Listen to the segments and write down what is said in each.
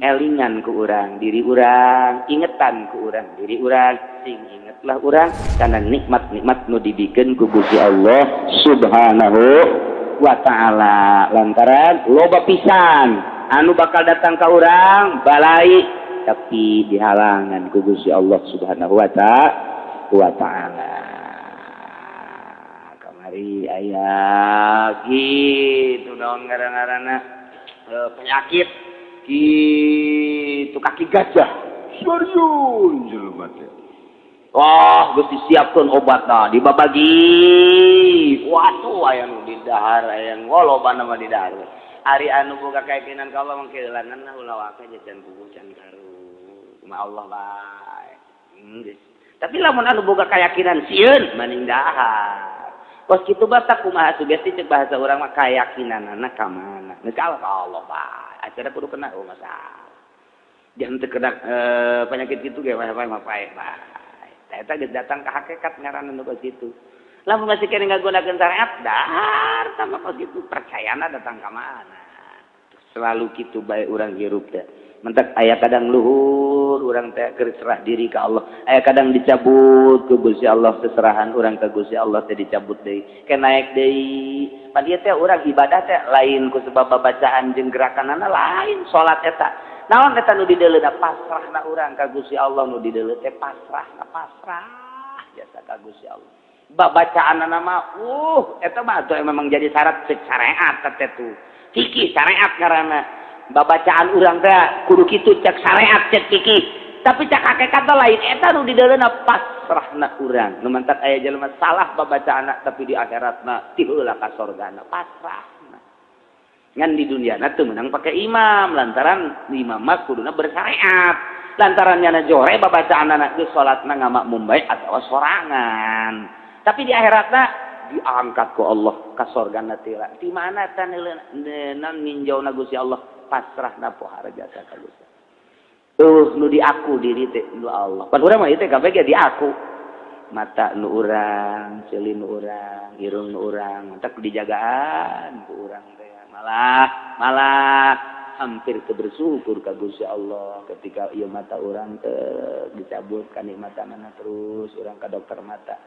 Elingan ku urang diri urang, ingetan ku urang diri urang, sing ingetlah urang karena nikmat-nikmat nu dibikeun ku Gusti Allah Subhanahu wa Ta'ala, lantaran loba pisan anu bakal datang ka urang balai, tapi dihalangan ku Gusti Allah Subhanahu wa Ta'ala. Kamari aya gitu, naon ngaran-ngaranna, penyakit gitu, kaki gajah. Serius jelema teh. Wah, geus disiapkeun obatna, dibabagi. Waduh, aya nu di dahar, aya nu loba mah di dahar. Ari anu boga keyakinan ka Allah mah keulangan lah, ulah waka can puguh can karu. Kumaha Allah bae. Geus. Tapi lamun anu boga keyakinan sieun maning dahar. Kos kitu batak kumaha sugesti, cek bahasa urang mah keyakinanana ka mana? Geus ka Allah bae. Acara kudu kena, oh masalah. Jangan teu kena penyakit kitu ge wae mah paeh bae. Eta geus datang ka hakikat ngaranna nu kos kitu. Lamun masih keneh ngagunakeun syariat dahar sama kos kitu, percayana datang ka mana? Selalu kitu bae urang hirup teh. Mentak aya kadang luhur urang teh keur serah diri ka Allah. Aya kadang dicabut ku Gusti Allah, seserahan urang ka Gusti Allah teh dicabut deui. Ke naik deui. Pan ieu teh urang ibadah teh lain ku sebab babacaan jeung gerakanana, lain salat eta. Naon eta nu dideuleuna? Pasrahna urang ka Gusti Allah nu dideuleu teh, pasrahna, pasrah jasa ka Gusti Allah. Babacaanana mah eta mah atuh memang jadi syarat cek syariat teh tuh. Fikih syariat ngaranna. Babacaan urang teh kudu kitu cek syariat, cek fikih. Tapi cek hakikat lain eta, nu dideuleuna pasrahna urang. Nu mantak aya jelema salah babacaanna, tapi di akhiratna ti heula ka sorgana, pasrah. Ngan di dunia teu meunang pakai imam, lantaran imam mah kuduna bersyariat, lantaran nyana jore babacaanana, geus salatna ngamakmum bae atawa sorangan. Tapi di akhiratna diangkat ku Allah ka sorgana teh. Di mana tah ninjauna Gusti Allah? Pasrahna pohara jasa ka Gusti. Nu diaku diri teh nu Allah. Pan urang mah ieu teh kabeh ge diaku, mata nu urang, ceuli nu urang, irung nu urang, mantak dijagaan ku urang teh. Malah malah hampir teu bersyukur ka Gusti Allah ketika ieu mata urang teh dicabut kanikmatanana. Terus urang ka dokter mata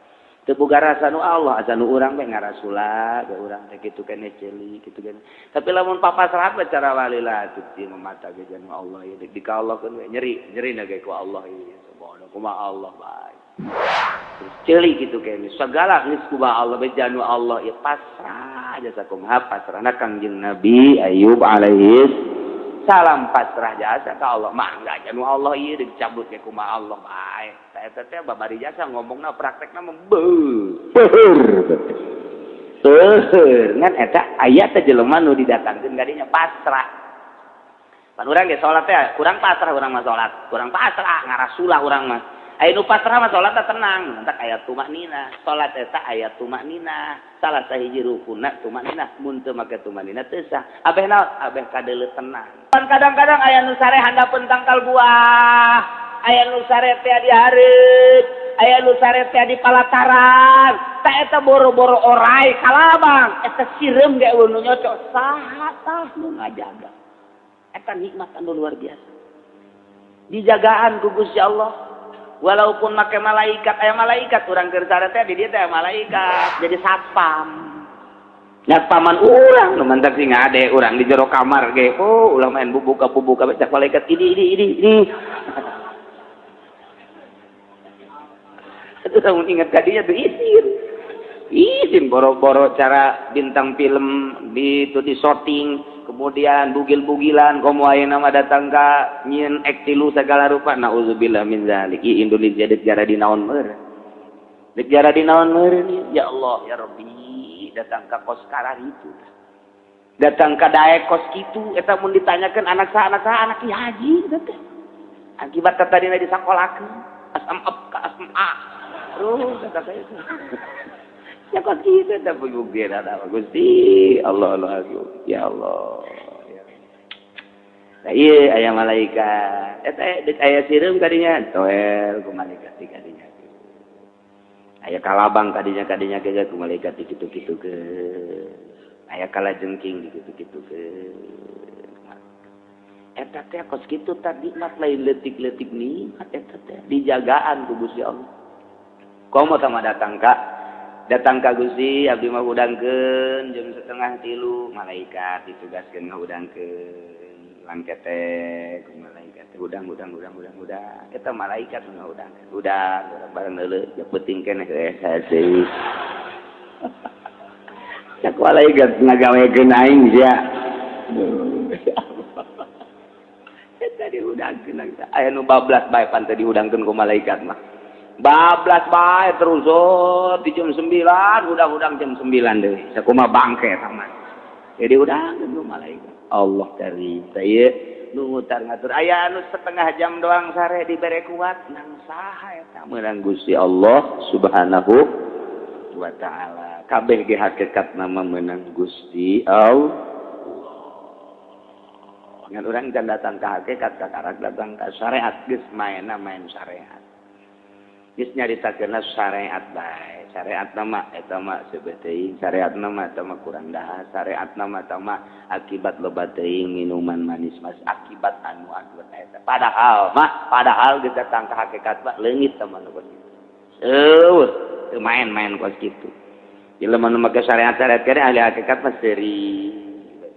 teu boga rasa nu Allah, asa nu urang bae ngarasula ge urang teh kitu keneh, ceuli kitu keneh. Tapi lamun papasrah bae cara walila tuh mata ge nu Allah ieu di ka Allah keun we, nyeri nyeri na ge ku Allah ieu, subhanallah, kumaha Allah bae. Terus ceuli kitu keneh, segala geus kumaha Allah bae, janu Allah ya, pasrah jasa. Kumaha pasrahna Kangjeng Nabi Ayub alaihi salam? Pasrah jasa ka Allah, mangga janu Allah ieu dicabut ge kumaha Allah bae. Eta teh babari jasa ngomongna, praktekna mah beuheur beuheur. Ngan eta aya teh jelema nu didatangkeun kadinya pasrah. Pan urang ge salat teh kurang pasrah, urang mah salat kurang pasrah, ngarasulah urang mah. Aya nu pasrah mah salat tenang, entak aya tumaknina. Salat eta aya tumaknina. Salah sahiji rukunna tumaknina, mun teu make tumaknina teu sah. Abeh naon? Abeh kadeuleu tenang. Pan kadang-kadang aya nu sare handapeun tangkal buah, aya nu sare teh di hareup, aya nu sare teh di palataran. Ta eta boro-boro orai kalabang, eta sireum ge euweuh nu nyocok. Saha tah nu ngajaga? Eta nikmat anu luar biasa. Dijagaan ku Gusti Allah. Walaupun make malaikat, aya malaikat urang keur sare teh di dieu teh malaikat jadi satpam, satpaman urang. Nu mantak sing ngade urang di jero kamar ge, oh, ulah main bubuka bubuka, cek malaikat, ini ini ini. Itu lamun ingat ka dinya tuh isin isin. Boro-boro cara bintang film di itu di shooting, kemudian bugil-bugilan, komo ayeuna mah datang ka nyieun ek tilu segala rupa. Nauzubillah min zalik. Ieu Indonesia deuk jara di naon meureun, deuk jara di naon meureun? Ya Allah ya Rabbi, datang ka kos itu, datang ka daek kos kitu. Eta mun ditanyakeun anak saha, anak saha, anak Ki Haji eta teh. Akibat tadina disakolakeun SMA ka SMA, terus eta teh ya kos kitu. Eta bukti ada Gusti Allah, Allah ya Allah. Nah, iya aya malaikat eta deuk aya sireum kadinya, toel ku malaikat di kadinya. Aya kalabang kadinya kadinya ge ku malaikat di kitu-kitu ke. Aya kalajengking di kitu-kitu ke. Eta teh kos kitu tadi nikmat lain leutik-leutik nikmat eta teh dijagaan ku Gusti Allah. Komo sama datang ka Gusti abdi mah hudangkeun jam 2:30 malaikat ditugaskeun ngahudangkeun langkete ku malaikat hudang hudang hudang hudang hudang eta malaikat nu ngahudangkeun hudang urang bareng leuleuh ja peuting keneh hese cak malaikat ngagawekeun aing sia eta dihudangkeun aya nu bablas bae pan teh dihudangkeun ku malaikat mah bablas bae terus oh, di jam 9 hudang-hudang jam 9 deui sakumaha bangke eta mah jadi hudangkeun ku malaikat Allah karim saya nu ngutar ngatur aya anu setengah jam doang sare dibere kuat nang saha eta meunang Gusti Allah Subhanahu wa taala kabeh ge hakikat nama meunang Gusti Allah. Ngan urang can datang ka hakikat kakarak datang ka syariat geus maenna main syariat geus nyaritakeunna syariat bae syariat nama eta mah seubeuh teuing syariat nama eta mah kurang dahar syariat nama eta mah akibat loba teuing minuman manis mas akibat anu akibat eta padahal mah padahal geus datang ka hakikat mah leungit teh mah nu kos kitu eueuh teu main-main kos kitu jelema nu make syariat-syariat kene ahli hakikat mah seuri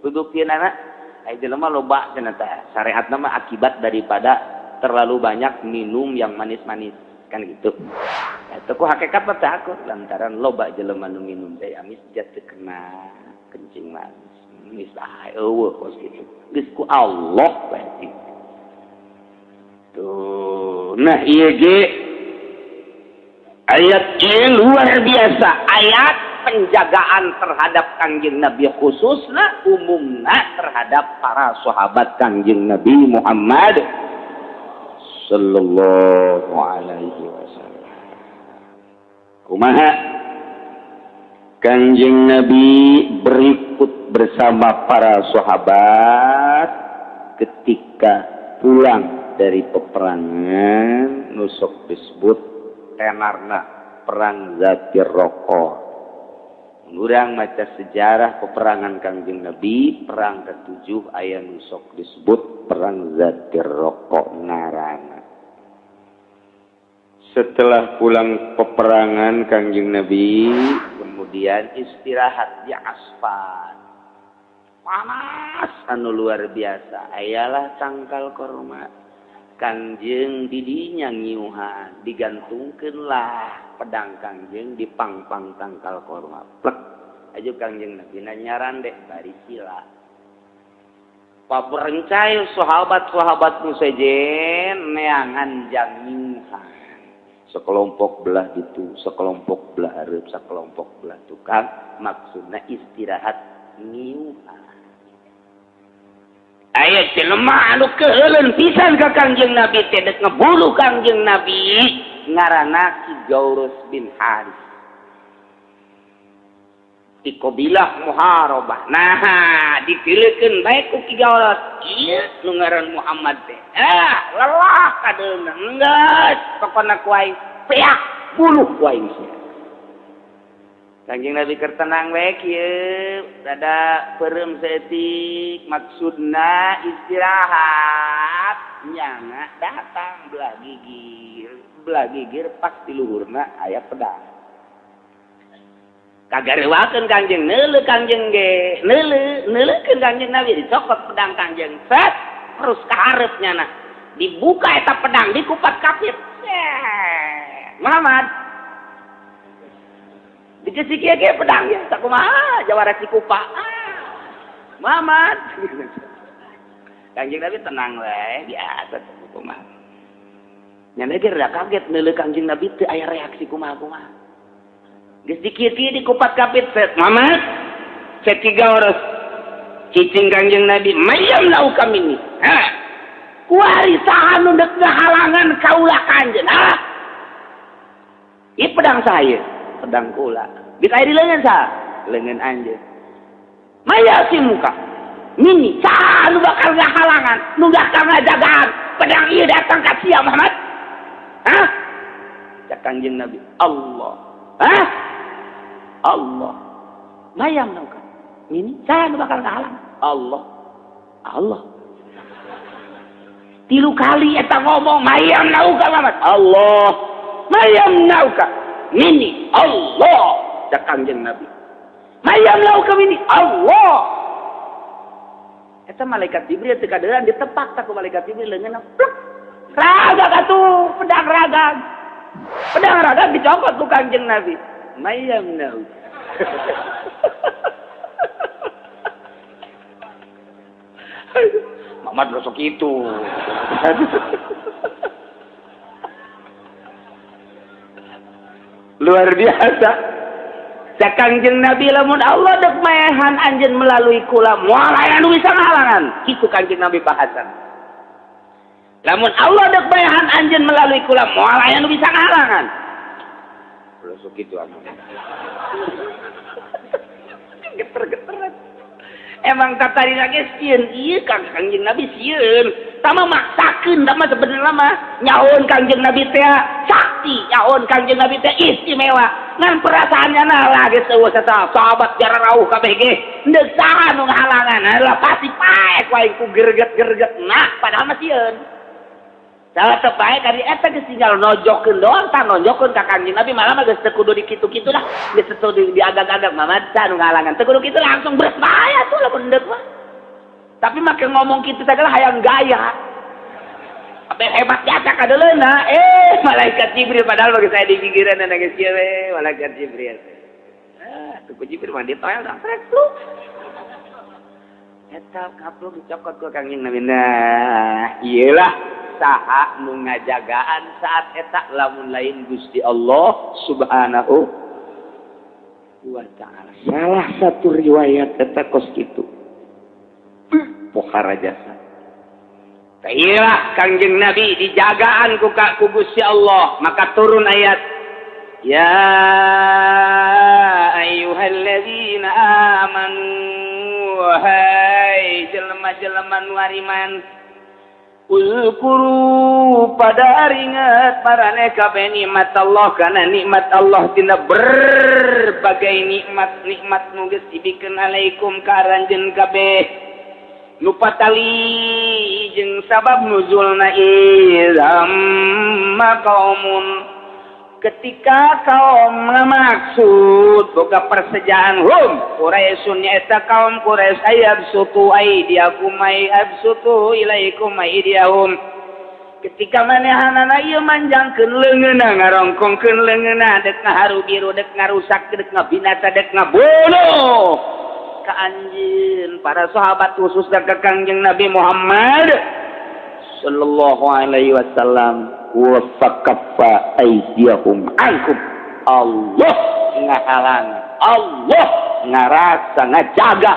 buktina aya jelema loba cenah teh syariat nama akibat daripada terlalu banyak minum yang manis-manis kan gitu. Eta ku hakikat mah teh akur lantaran loba jelema nu minum teh amis jatuh kena kencing manis. Geus bae eueuh kos kitu. Geus ku Allah bae kitu. Tuh, nah ieu ge ayat ieu luar biasa, ayat penjagaan terhadap Kangjeng Nabi khususna umumna terhadap para sahabat Kangjeng Nabi Muhammad sallallahu alaihi wasallam. Kumaha Kangjeng Nabi berikut bersama para sahabat ketika pulang dari peperangan nusuk disebut tenarna perang Zatir Roko. Urang maca sejarah peperangan Kangjeng Nabi perang ke-7 aya nusuk disebut perang Zatir Roko ngaranna. Setelah pulang peperangan Kangjeng Nabi kemudian istirahat di Asfan. Panas anu luar biasa ayalah tangkal korma. Kangjeng didinya ngiuhan digantungkeunlah pedang Kangjeng di pangpang tangkal korma. Plek aju Kangjeng Nabi nyarande bari sila. Paberencai sahabat-sahabat nu sejen neangan jang ngiuhan. Sekelompok belah ditu, sekelompok belah hareup, sekelompok belah tukang, maksudna istirahat ngiuhan. Aya jelema anu keuheuleun pisan ka Kangjeng Nabi teh dek ngebulu Kangjeng Nabi ngaranna Ki Gaurus bin Haris. Di qabilah Muharabah. Nah, ditilekeun bae ku Ki Gaurus. Ieu nu ngaran Muhammad teh. Ah, lelah kadeuna. Enggeus, pokona ku aing peak buluh ku aing sia. Kangjeng Nabi keur tenang we kieu, rada peureum saeutik, maksudna istirahat. Nyana datang belah gigir pas di luhurna aya pedang. Kagarewakeun Kangjeng, neuleuh Kangjeng ge, neuleuh, neuleukeun Kangjeng Nabi dicokot pedang Kangjeng, set terus ka hareup nyana. Dibuka eta pedang, dikupat kapit. Muhammad dikasih kieu pedang ya, sakumaha jawara Cikupa. Muhammad. Kangjeng Nabi tenang we, biasa kumaha. Nyana ge rada kaget neuleuh Kangjeng Nabi teu aya reaksi kumaha-kumaha. Geus dikieu-kieu dikupat kapit set Muhammad. Set tiga orang cicing Kangjeng Nabi, mayam lau kami ini. Hah? Kuari saha nu deuk ngahalangan kaula kanjeun? Hah? Ieu pedang saya, pedang kula. Geus aya di leungeun saha? Leungeun anjeun. Maya si muka. Mini saha nu bakal ngahalangan, nu bakal ngajagaan pedang ieu datang ka sia Muhammad? Hah? Cak Kangjeng Nabi, Allah. Hah? Allah. Mayam nauka. Mini saha nu bakal ngahalangan? Allah. Allah. Tilu kali eta ngomong mayam nauka Muhammad. Allah mayam nauka mini Allah cak Kangjeng Nabi. Mayam nauka mini Allah. Eta malaikat Jibril teu kaderan ditepak tak ku malaikat Jibril leungeunna plek. Ragag atuh pedang ragag. Pedang ragag dicokot ku Kangjeng Nabi. Mayam nauka. Muhammad rosok itu. Luar biasa. Cak Kangjeng Nabi lamun Allah dek maehan anjeun melalui kula moal aya nu bisa ngahalangan. Kitu Kangjeng Nabi bahasan. Lamun Allah dek maehan anjeun melalui kula moal aya nu bisa ngahalangan. Rosok itu anu. Geter-geter. Emang tadi lagi sieun ieu Kangjeng Nabi sieun. Tama maksakeun tama sebenarnya mah nyahoon Kangjeng Nabi teh sakti, nyahoon Kangjeng Nabi teh istimewa. Ngan perasaannya nah lagi eueuh eta sahabat jara rauh kabeh ge. Deuk saha nu ngahalangan? Lah pasti paek wae ku gerget-gerget. Nah, padahal mah sieun. Salah teu paek kali eta geus tinggal nojokkeun doang tah nonjokkeun ka Kangjeng Nabi malah mah geus teu kudu dikitu-kitu lah. Geus teu diagag-agag mamad saha nu ngahalangan. Teu kudu kitu langsung beres bae atuh lamun deuk mah. Tapi make ngomong kitu sagala hayang gaya. Apa hebat jasa kadeuleuna malaikat Jibril padahal bagi saya di gigireun geus kieu we malaikat Jibril. Ah, tuh ku Jibril mah ditoel dah trek lu. Eta kaplok dicokot ku Kangjeng Nabi. Nah, iyalah saha nu ngajagaan saat eta lamun lain Gusti Allah Subhanahu wa ta'ala. Salah satu riwayat eta kos kitu. Pohara jasa. Tailah Kangjeng Nabi dijagaan ku Gusti Allah, maka turun ayat ya ayyuhalladzina amanu wahai jelema-jelema nu ariman uzkuru pada ingat maraneh kabeh nikmat Allah kana nikmat Allah tina berbagai nikmat-nikmat nu geus dibikeun alaikum ka aranjeun kabeh nu patali jeung sabab nuzulna izamma qaumun ketika kaum ngamaksud boga persejaan hum Quraisyun nyaeta kaum Quraisy ayabsutu aidiakum ayabsutu ilaikum aidiahum ketika manehanana ieu manjangkeun leungeunna ngarongkongkeun leungeunna dek ngaharu biru dek ngarusak dek ngabinasa dek ngabunuh ka anjeun para sahabat khususna ka Kangjeng Nabi Muhammad sallallahu alaihi wasallam wa fakaffa aydiyahum ankum. Allah ngahalang, Allah ngarasa ngajaga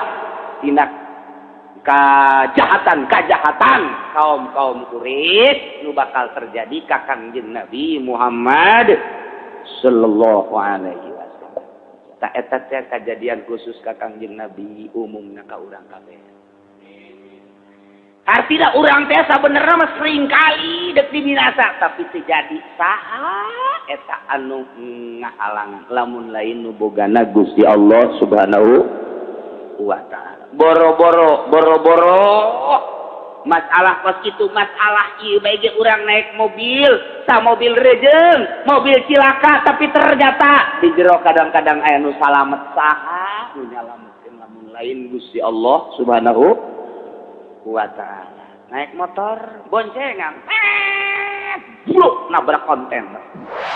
tina kajahatan-kajahatan kaum-kaum Quraisy nu bakal terjadi ka Kangjeng Nabi Muhammad sallallahu alaihi wasallam. Ta eta teh kajadian khusus ka Kangjeng Nabi umumna ka urang kabeh. Artinya urang teh sabenerna mah sering kali dek dibinasa tapi teu jadi saha eta anu ngahalangan lamun lain nu bogana Gusti Allah Subhanahu wa ta'ala. Boro-boro boro-boro masalah kos kitu masalah ieu bae ge urang naik mobil sa mobil rejeung mobil cilaka tapi ternyata di jero kadang-kadang aya nu salamet saha nu nyalametkeun lamun lain Gusti Allah Subhanahu wa ta'ala. Naik motor boncengan bluk nabrak kontainer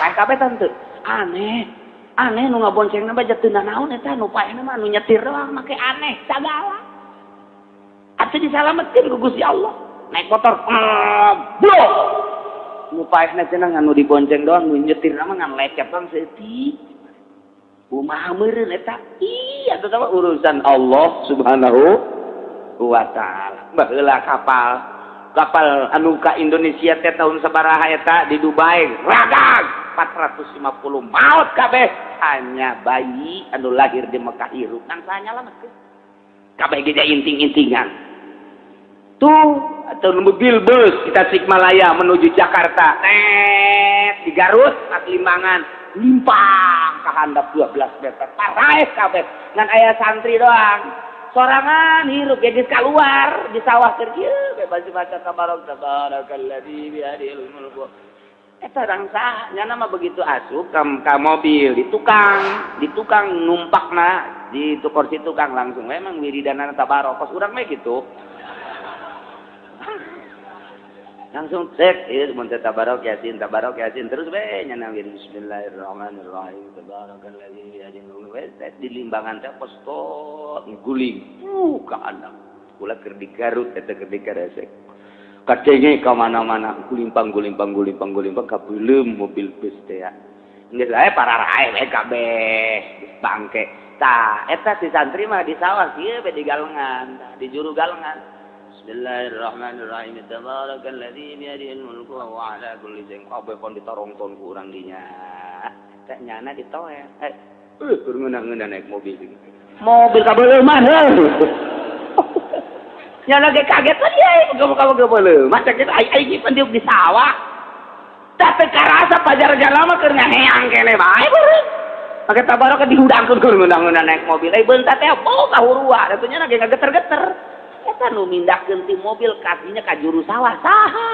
kayak kabeh tante aneh aneh nu ngaboncengna mah teu nanaon eta nu paehna mah nu nyetir doang make aneh sagala atuh disalametkeun ku Gusti Allah. Naik motor blok nu paehna cenah nu dibonceng doang nu nyetir mah ngan lecet doang saeutik kumaha meureun eta iya tetep urusan Allah Subhanahu wa ta'ala. Baheula kapal anu ka Indonesia teh tahun sabaraha eta di Dubai ragag 450 maut kabeh hanya bayi anu lahir di Mekah hirup nang saha nyalametkeun kabeh ge inting-intingan tuh atau mobil bus kita Tasikmalaya menuju Jakarta tet di Garut pas Limbangan limpang ke handap 12 meter paraeh kabeh ngan aya santri doang. Sorangan hirup ya geus kaluar di sawah keur kieu bebas maca tabarok tabarakalladzi biyadihil mulku. Eta rangsa nyana mah begitu asup ka mobil di tukang numpakna di itu kursi tukang, langsung memang wiridana tabarok. Kos urang mah gitu, langsung cek ieu mun teh tabarok yasin, tabarok yasin, terus we nyana wirid bismillahirrahmanirrahim tabarakalladzi biyadihil mulku. We di limbangan teh postot guling ka anak kula keur di Garut eta, keur di Karesek, kadenge ka mana-mana gulimpang gulimpang gulimpang gulimpang kabeuleum mobil bus teh ya. Geus aya pararae we kabeh bangke. Tah eta si santri mah di sawah kieu we, di galengan, di juru galengan. Bismillahirrahmanirrahim tabarakalladzi biyadihil mulku wa huwa ala kulli syai'in. Kabeh kon ditarongton ku urang dinya teh, nyana ditoel keur ngeunah-ngeunah naik mobil, mobil kabeuleum heuh. Nyana ge kaget tadi ya, kamu kamu boleh. Masa kita ai ai pan di sawah. Tak teu karasa pajar lama keur ngaheang kene bae beureum. Make tabarok dihudangkeun keur ngeunah-ngeunah naik mobil. Ai beunta teh bau kahurua, atuh nya ge ngageter-geter. Eta nu mindahkeun ti mobil kakinya ka juru sawah saha?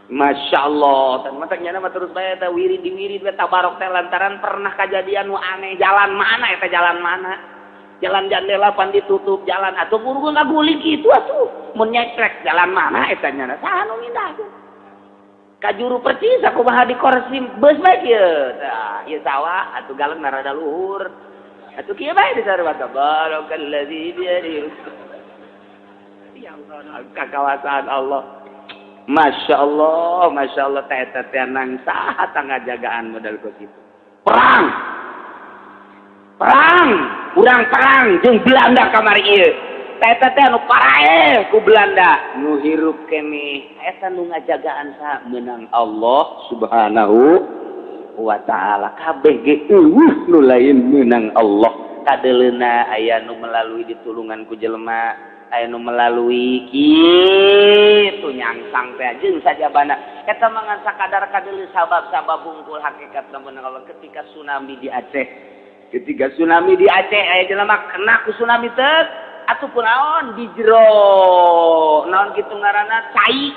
Masya Allah, dan matak nyana mah terus bae eta wirid di wirid we tabarok teh lantaran pernah kejadian nu aneh. Jalan mana eta, jalan mana? Jalan jandela pan ditutup jalan atuh buru ngaguling kitu atuh mun nyekrek. Jalan mana eta, nyana saha nu mindahkeun ka juru percis? Kumaha di kursi bus bae kieu tah, ieu sawah atuh galeng rada luhur atuh kieu bae disarua tabarakalladzi biyadihi. Ya Allah, kakawasan Allah. Masya Allah, Masya Allah, teh teh nang saha tangga jagaan modal kos itu. Perang, perang, urang perang jeung Belanda kamari ieu. Teh teh anu paraeh ku Belanda, nu hirup keneh. Eta nu ngajagaan saha? Menang Allah Subhanahu wa Ta'ala. Kabeh ge euweuh nu lain menang Allah. Kadeleuna aya nu melalui ditulungan ku jelema, aya nu melalui kitu nyangsang teh jeung sajabana eta mah ngan sakadar kadeuleu sabab-sabab bungkul. Hakikat menang Allah. Ketika tsunami di Aceh, ketika tsunami di Aceh, aya jelema kena ku tsunami teh atuh kunaon di jero naon kitu ngaranna cai,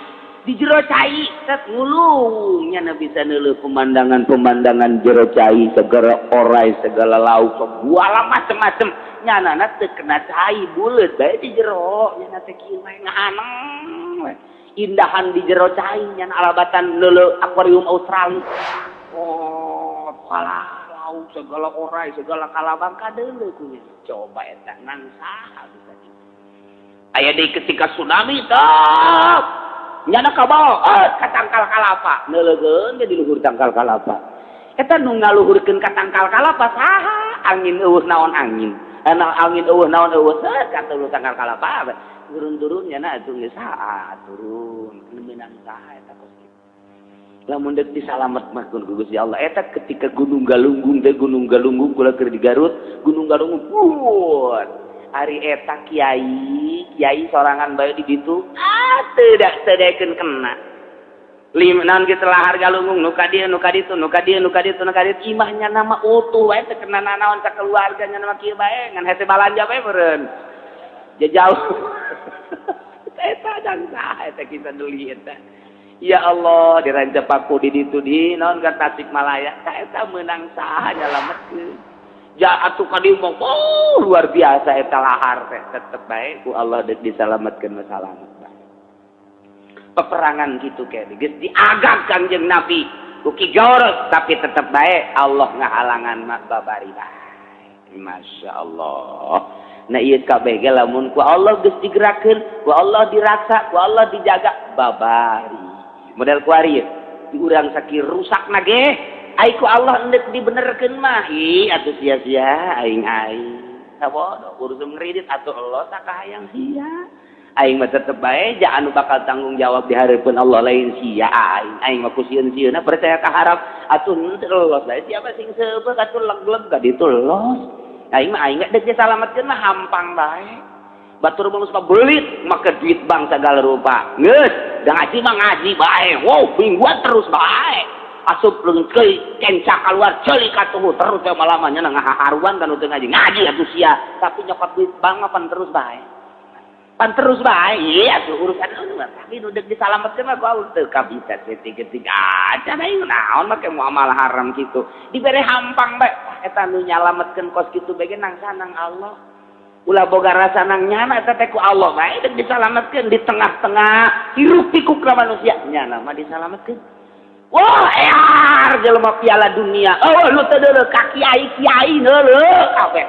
di jero cai tet ngulung, nya bisa neuleuh pemandangan-pemandangan jero cai, segala orai, segala laut, segala macem-macem. Nyana teu kena cai, buleut bae di jero. Nyana teh kieu wae ngahaneng we indahan di jero cai. Nyana alabatan neuleuh akuarium Australia. Oh, kalah laut, segala orai, segala kalabang kadeuleuh ku nya. Coba eta nang saha bisa aya deui? Ketika tsunami tah nyana kabawa ka tangkal kalapa, neuleukeun ge di luhur tangkal kalapa. Eta nu ngaluhurkeun ka tangkal kalapa saha? Angin euweuh naon, angin ana angin euweuh naon euweuh, ka tangkal kalapa turun-turun. Nyana atuh geus saha turun, meunang saha eta kos kitu? Lamun deuk disalamet mah ku Gusti Allah. Eta ketika Gunung Galunggung teh, Gunung Galunggung, kula keur di Garut, Gunung Galunggung buat ari eta kiai kiai sorangan bae di ditu, ah tidak teu kena lima naon kitu lahar Galunggung nu ka dieu, nu ka ditu, nu ka dieu, nu ka ditu, nu ka ditu. Imahnya nama utuh wae teu kena nanaon sakeluarganya, nama kieu bae ngan hese balanja bae meureun jauh. Eta jang saha eta kisah deuli eta? Ya Allah, di Rancapaku di ditu, di naon ka Tasikmalaya, eta meunang saha nyalametkeun? Ja atuh ka dieu mah, oh, luar biasa eta lahar teh, tetep bae ku Allah deuk disalametkeun mah salamet bae. Peperangan gitu kayak geus diagak Kangjeng Nabi ku Ki Gaurus, tapi tetep bae Allah ngahalangan mah babari bae. Masya Allah. Nah, ieu kabeh ge lamun ku Allah geus digerakkeun, ku Allah diraksa, ku Allah dijaga, babari. Model kuari di urang sakir rusak nage ai ku Allah endek dibenerkeun mah, ih atuh sia-sia aing aing sabodo urusan ngredit atuh Allah sakahayang sia. Aing mah tetep bae ja anu bakal tanggung jawab di hareupeun Allah lain sia aing. Aing mah ku sieun-sieunna percaya ka harap atuh henteu los bae siapa sing seubeuh atuh leg-leg ka ditu los. Aing mah aing dek disalametkeun mah hampang bae. Batur mah geus belit make duit bank segala rupa geus da ngaji mah ngaji bae. Wow, mingguan terus bae. Asup leungit keuli kenca kaluar ceuli katuhu terus teh malamanya ngahaharuan kan teu ngaji. Ngaji atuh sia, tapi nyokot duit bank mah pan terus bae. Pan terus bae. Iya atuh urusan nu mah, tapi nu deuk disalametkeun mah ku Allah teu kabisa ketik-ketik aja aing naon make muamalah haram kitu. Dibere hampang bae. Eta nu nyalametkeun kos kitu bae ge nang sanang Allah. Ulah boga rasa nang nyana eta teh ku Allah bae deuk disalametkeun di tengah-tengah hiruk pikuk manusia nyana mah disalametkeun. Wah, ear jelema piala dunia. Oh, lu teu deuleu ka kiai-kiai deuleu kabeh.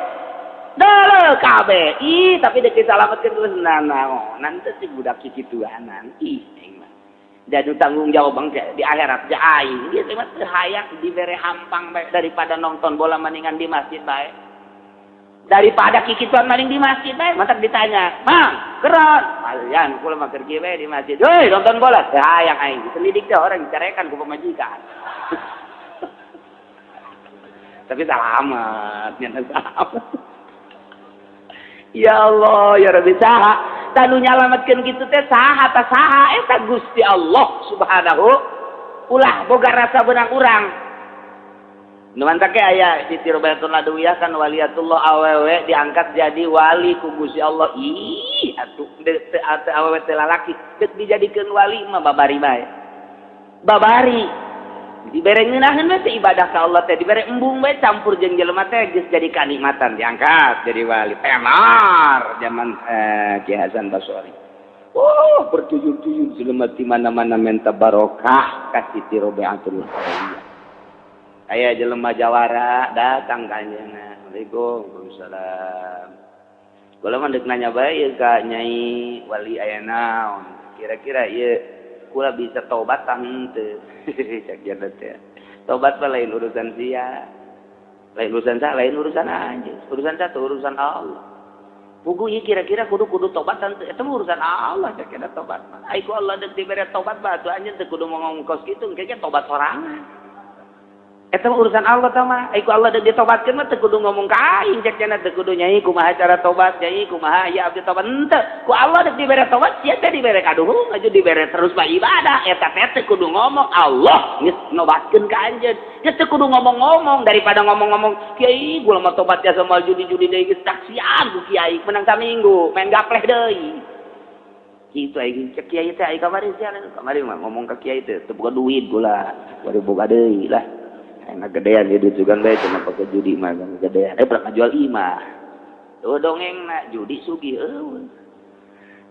Deuleu kabeh. Ih, tapi deuk disalametkeun geus nanaonan teh si budak kikituanan. Ih, aing mah. Jadi tanggung jawab bangke di akhirat ja aing. Ieu teh mah teu hayang dibere hampang bae daripada nonton bola mendingan di masjid bae. Daripada kikituan maling di masjid bae, mantak ditanya, "Mang, keron." Malian kula mah keur kieu bae di masjid. "Heuy, nonton bola." Teu hayang aing. Selidik teh orang dicarekan ku pamajikan. Tapi salamat, nya salamat. Ya Allah, ya Rabbi saha? Tanu nyalametkeun kitu teh saha ta saha? Eta Gusti Allah Subhanahu. Ulah boga rasa beunang urang. Nu mantak ge aya Siti Robiatun Adawiyah kan waliatullah awewe diangkat jadi wali ku Gusti Allah. Ih, atuh teu awewe teu lalaki deuk dijadikeun wali mah babari bae. Babari. Dibere ngeunaheun we teh ibadah ka Allah teh dibere embung bae campur jeung jelema teh geus jadi kanikmatan diangkat jadi wali. Tenar zaman Ki Hasan Basori. Oh, bertuyur-tuyur jelema di mana-mana menta barokah ka Siti Robiatul Adawiyah. Aya jelema jawara datang ka anjeunna. Assalamualaikum. Waalaikumsalam. Kula mah deuk nanya bae ieu ka Nyai wali aya naon. Kira-kira ieu kula bisa tobat tah henteu? Cek dia teh. Tobat mah lain urusan sia. Lain urusan sa, lain urusan anjeun. Urusan satu urusan Allah. Pugu ieu kira-kira kudu tobat henteu? Eta mah urusan Allah cek eta tobat mah. Ai ku Allah deuk dibere tobat mah atuh anjeun teu kudu ngomong kos kitu engke ge tobat sorangan. Eta mah urusan Allah tah mah. Ai ku Allah deuk ditobatkeun mah teu kudu ngomong ka aing cek cenah teu kudu nyai kumaha cara tobat, nyai kumaha ya abdi tobat henteu. Ku Allah deuk dibere tobat sia teh dibere kaduhung aju dibere terus bae ibadah eta teh teu kudu ngomong Allah geus nobatkeun ka anjeun. Geus teu kudu ngomong-ngomong daripada ngomong-ngomong kiai gua mah tobat ya sama judi-judi deui geus taksian ku kiai menang saminggu main gapleh deui. Kitu aing cek kiai teh ai kamari sia kamari mah ngomong ka kiai teh teu boga duit gula bari boga deui lah. Enak gedean ya duit juga bae cuma pakai judi mah gedean. Pernah jual imah. Tuh dongeng na judi sugih eueuh.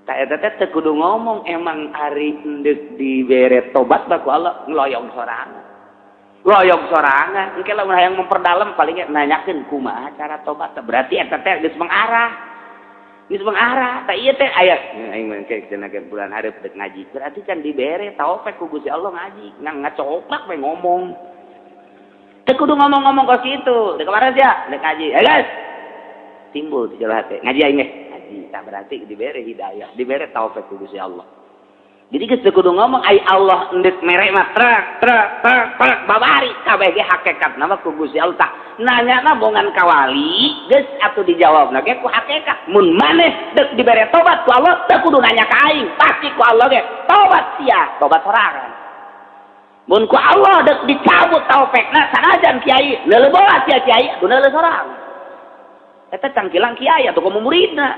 Ta eta teh teu kudu ngomong emang ari endek dibere tobat mah ku Allah ngeloyong sorangan. Loyong sorangan. Engke lamun hayang memperdalam paling nanyakeun kumaha cara tobat. Berarti eta teh geus mengarah. Geus mengarah. Ta ieu teh aya aing mah engke cenah bulan hareup deuk ngaji. Berarti kan dibere taufik ku Gusti Allah ngaji. Ngan ngacoplak we ngomong. Teu kudu ngomong-ngomong kos kitu. Deuk kemarin sia, deuk ngaji. Eh guys. Timbul di jero hate. Ngaji aing ge. Ngaji. Tah berarti dibere hidayah, dibere taufik ku Gusti Allah. Jadi geus teu kudu ngomong ai Allah endek mere mah trek trek trek trek babari kabeh ge hakikatna mah ku Gusti Allah. Tah nanyana bongan ka wali geus atuh dijawabna ge ku hakikat. Mun maneh deuk dibere tobat ku Allah teu kudu nanya ka aing, pasti ku Allah ge tobat sia, tobat sorangan. Mun ku Allah dek dicabut taufikna sanajan kiai leuleuh bola sia kiai atuh leuleuh sorangan. Eta cangkilang kiai atuh komo muridna.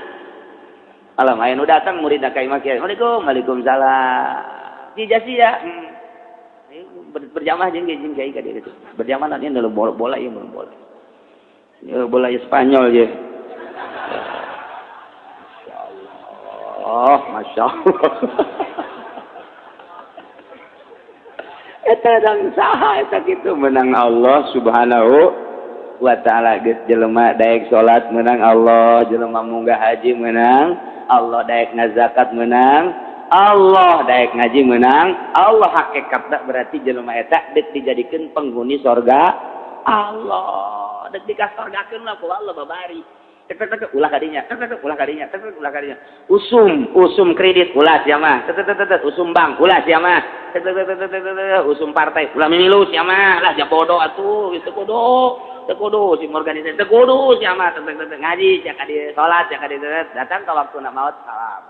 Alam aya nu datang muridna ka imah kiai. Assalamualaikum. Waalaikumsalam. Sia sia. Berjamaah jeung jeung kiai ka dieu gitu. Berjamaah nanti leuleuh bola bola ieu bola. Ieu bola Spanyol ye. Masya Allah, Masya Allah. Eta dang saha eta kitu menang Allah Subhanahu wa taala. Geus jelema daek salat menang Allah, jelema munggah haji menang Allah, daek ngazakat menang Allah, daek ngaji menang Allah. Hakikatna berarti jelema eta deuk dijadikeun penghuni sorga Allah, deuk dikasorgakeun lah ku Allah babari. Tek tek tek ulah kadinya, tek tek ulah kadinya, tek tek ulah kadinya. Usum, usum kredit ulah sia mah. Tek tek tek usum bank ulah sia mah. Tek tek tek tek usum partai ulah mimilu sia mah. Lah sia bodoh atuh, geus teu kudu. Teu kudu si organisasi teu kudu sia mah. Tek tek tek ngaji sia ka dieu, salat sia ka dieu, datang ka waktuna maut salam.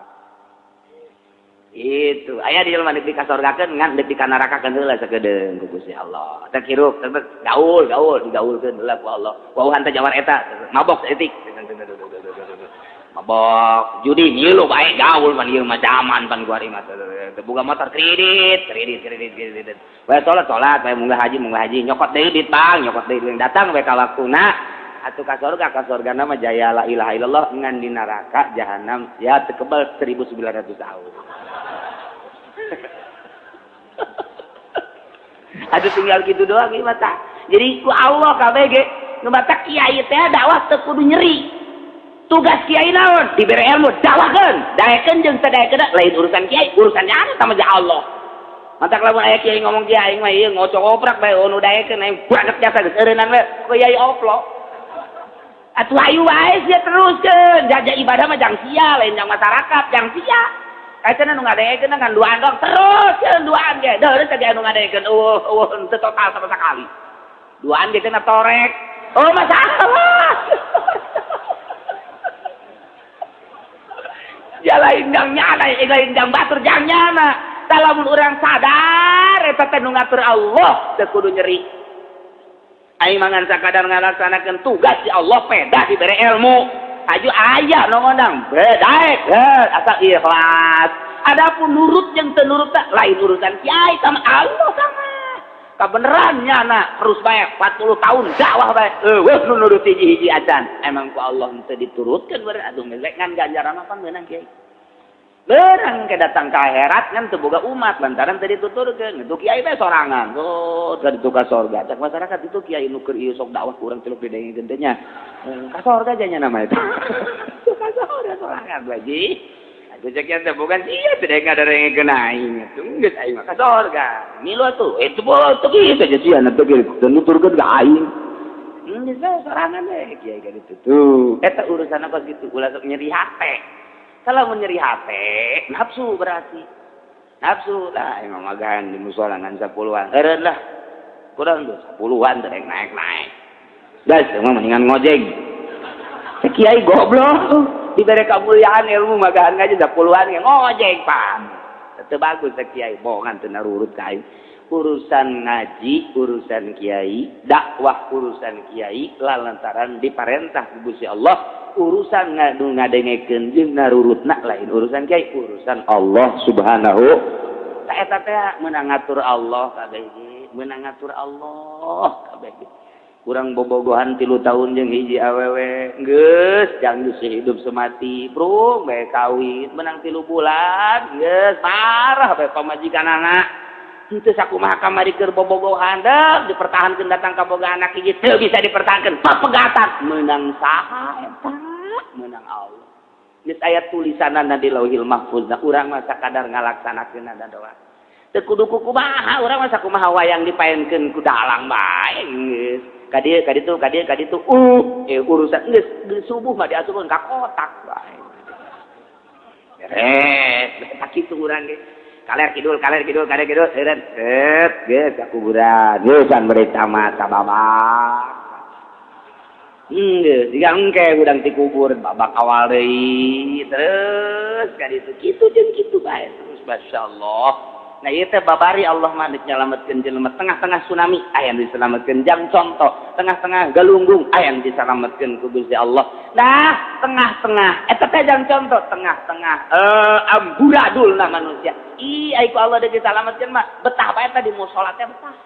Itu aya di jelema deuk dikasorgakeun ngan deuk dikanarakakeun heula sakedeung ku Gusti Allah. Teh hirup gaul gaul digaulkeun heula ku Allah. Wauhan teh jawar eta mabok saeutik. Mabok judi ngilu bae gaul pan ieu mah zaman pan kuari mah. Teu boga motor kredit kredit kredit kredit. Bae salat salat bae munggah haji nyokot deui duit bang nyokot deui duit datang bae ka waktuna. Atuh ka sorga mah jaya la ilaha illallah ngan di neraka jahanam ya teu kebal 1900 tahun. Aduh tinggal gitu doang ieu mah tah. Jadi ku Allah kabeh ge nu matak kiai teh dakwah teu kudu nyeri. Tugas kiai naon? Dibere ilmu dakwahkeun, daekeun jeung teu daekeun lain urusan kiai, urusan anu sama jeung Allah. Matak lamun aya kiai ngomong kiai aing mah ieu ngocok oprak bae nu daekeun aing banget jasa geus eureunnan we ku kiai oplo. Atuh hayu wae sia teruskeun, jaja ibadah mah jang sia lain jang masyarakat, jang sia. Kaitana nu ngadeekeun kan duaan doang terus duaan ge. Deureun teh anu ngadeekeun eueuh eueuh teu total sama sekali. Duaan ge cenah torek. Oh masalah. Ya lain jang nyana, lain jang batur jang nyana. Tah lamun urang sadar eta teh nu ngatur Allah teu kudu nyeri. Aing mangan sakadar ngalaksanakeun tugas si Allah peda dibere ilmu. Aju aya nu ngondang bedaek asal ikhlas. Adapun nurut jeung teu nurut lain urusan kiai sama Allah sama. Kabeneran nyana terus bae 40 tahun dakwah bae. Eueuh nu nurut hiji-hiji acan. Emang ku Allah teu diturutkeun beureun atuh ngelek ngan ganjaran apa meunang kiai. Berang ke datang ke akhirat kan teu boga umat lantaran teu dituturkeun. Itu kiai bae sorangan. Oh, teu ditu ka sorga. Cak masyarakat itu kiai nu keur ieu sok dakwah kurang tilok didengekeun teh nya. Ka sorga nya nama itu. Ka sorga sorangan bae. Atuh cek teh bukan sia teh ngadengekeun aing. Atuh geus aing mah ka sorga. Milu atuh. Itu boh teu kieu teh sia na teu kieu teu nuturkeun ka aing. Geus bae sorangan we kiai ka ditu. Tuh, eta urusanna kos kitu ulah sok nyeri hate. Kalau menyeri hati, nafsu berarti. Nafsu lah, emang magahan di musola ngan 10-an. Eureun lah. Kurang tuh 10-an teh naik-naik. Guys, emang mendingan ngojek. Kiai goblok, dibere kemuliaan ilmu magahan ngaji 10-an ge ngojek pan. Teu bagus kiai, bohongan teu narurut ka aing. Urusan ngaji, urusan kiai, dakwah urusan kiai lantaran diparentah ku Gusti Allah. Urusan ngadu ngadengekeun jeung narurutna lain urusan kiai, urusan Allah Subhanahu ta eta teh meunang ngatur Allah kabeh ge, meunang ngatur Allah kabeh ge. Kurang bobogohan 3 tahun jeung hiji awewe, geus jang geus hidup semati, bro, bae kawin menang 3 bulan, geus marah bae pamajikanana. Henteu sakumaha kamari keur bobogohan deuk dipertahankeun datang ka boga anak hiji teu bisa dipertahankeun, papegatan meunang saha eta? Meunang Allah. Geus aya tulisanana di Lauhil Mahfuz, urang mah sakadar ngalaksanakeun doa. Teu kudu kumaha, urang mah sakumaha wayang dipaenkeun ku dalang bae geus. Ka dieu ka ditu ka dieu ka ditu urusan geus subuh mah diasupkeun ka kotak bae. Beres, eta kitu urang ge. Kaler kidul, kaler kidul, kaler kidul, eureun. Set, geus ka kuburan. Geus an bari tamat sababak. Geus jiga engke hudang ti kubur babak awal deui. Terus ka ditu kitu jeung kitu bae terus masyaallah. Nah ieu teh babari Allah mah deuk nyalametkeun jelema tengah-tengah tsunami aya nu diselametkeun jang contoh, tengah-tengah galunggung aya nu diselametkeun ku Gusti Allah. Nah, tengah-tengah eta teh jang contoh tengah-tengah amburadulna manusia. Ih, ai ku Allah deuk disalametkeun mah betah bae teh di musala teh betah.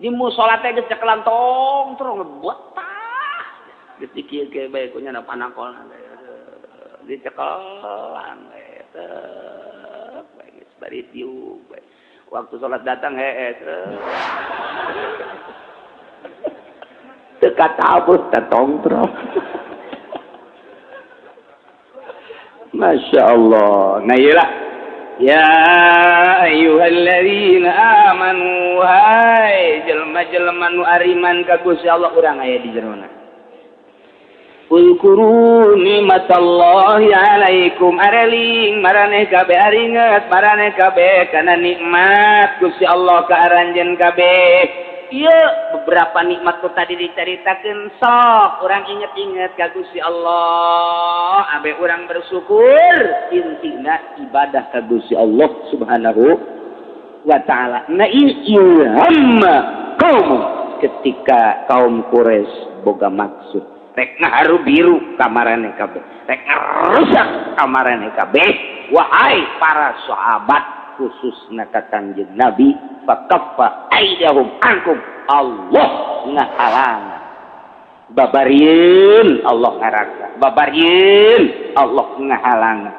Di musala teh geus cekelan tong terus betah. Geus dikieu-kieu bae ku nya panakolna dicekelan bae teh bari tiup waktu sholat datang hees teu katabut teh tongtrong. Masya Allah. Nah iyalah ya ayyuhalladzina amanu hai jelema-jelema nu ariman ka Gusti Allah urang aya di jerona. Uzkuru nikmatallahi alaikum areling maraneh kabeh aringet maraneh kabeh kana nikmat Gusti Allah ka aranjeun kabeh. Ieu beberapa nikmat tuh tadi diceritakeun, sok urang inget-inget ka Gusti Allah, abe urang bersyukur. Intina ibadah ka Gusti Allah Subhanahu wa Ta'ala. Nah, ilham kaum ketika kaum Quraisy boga maksud rek ngaharu biru ka maraneh kabeh, rek ngarusak ka maraneh kabeh, wahai para sahabat, khususna ka Kangjeng Nabi, fakaffa aidahum ankum, Allah ngahalangan. Babarieun Allah ngarasa, babarieun Allah ngahalangan.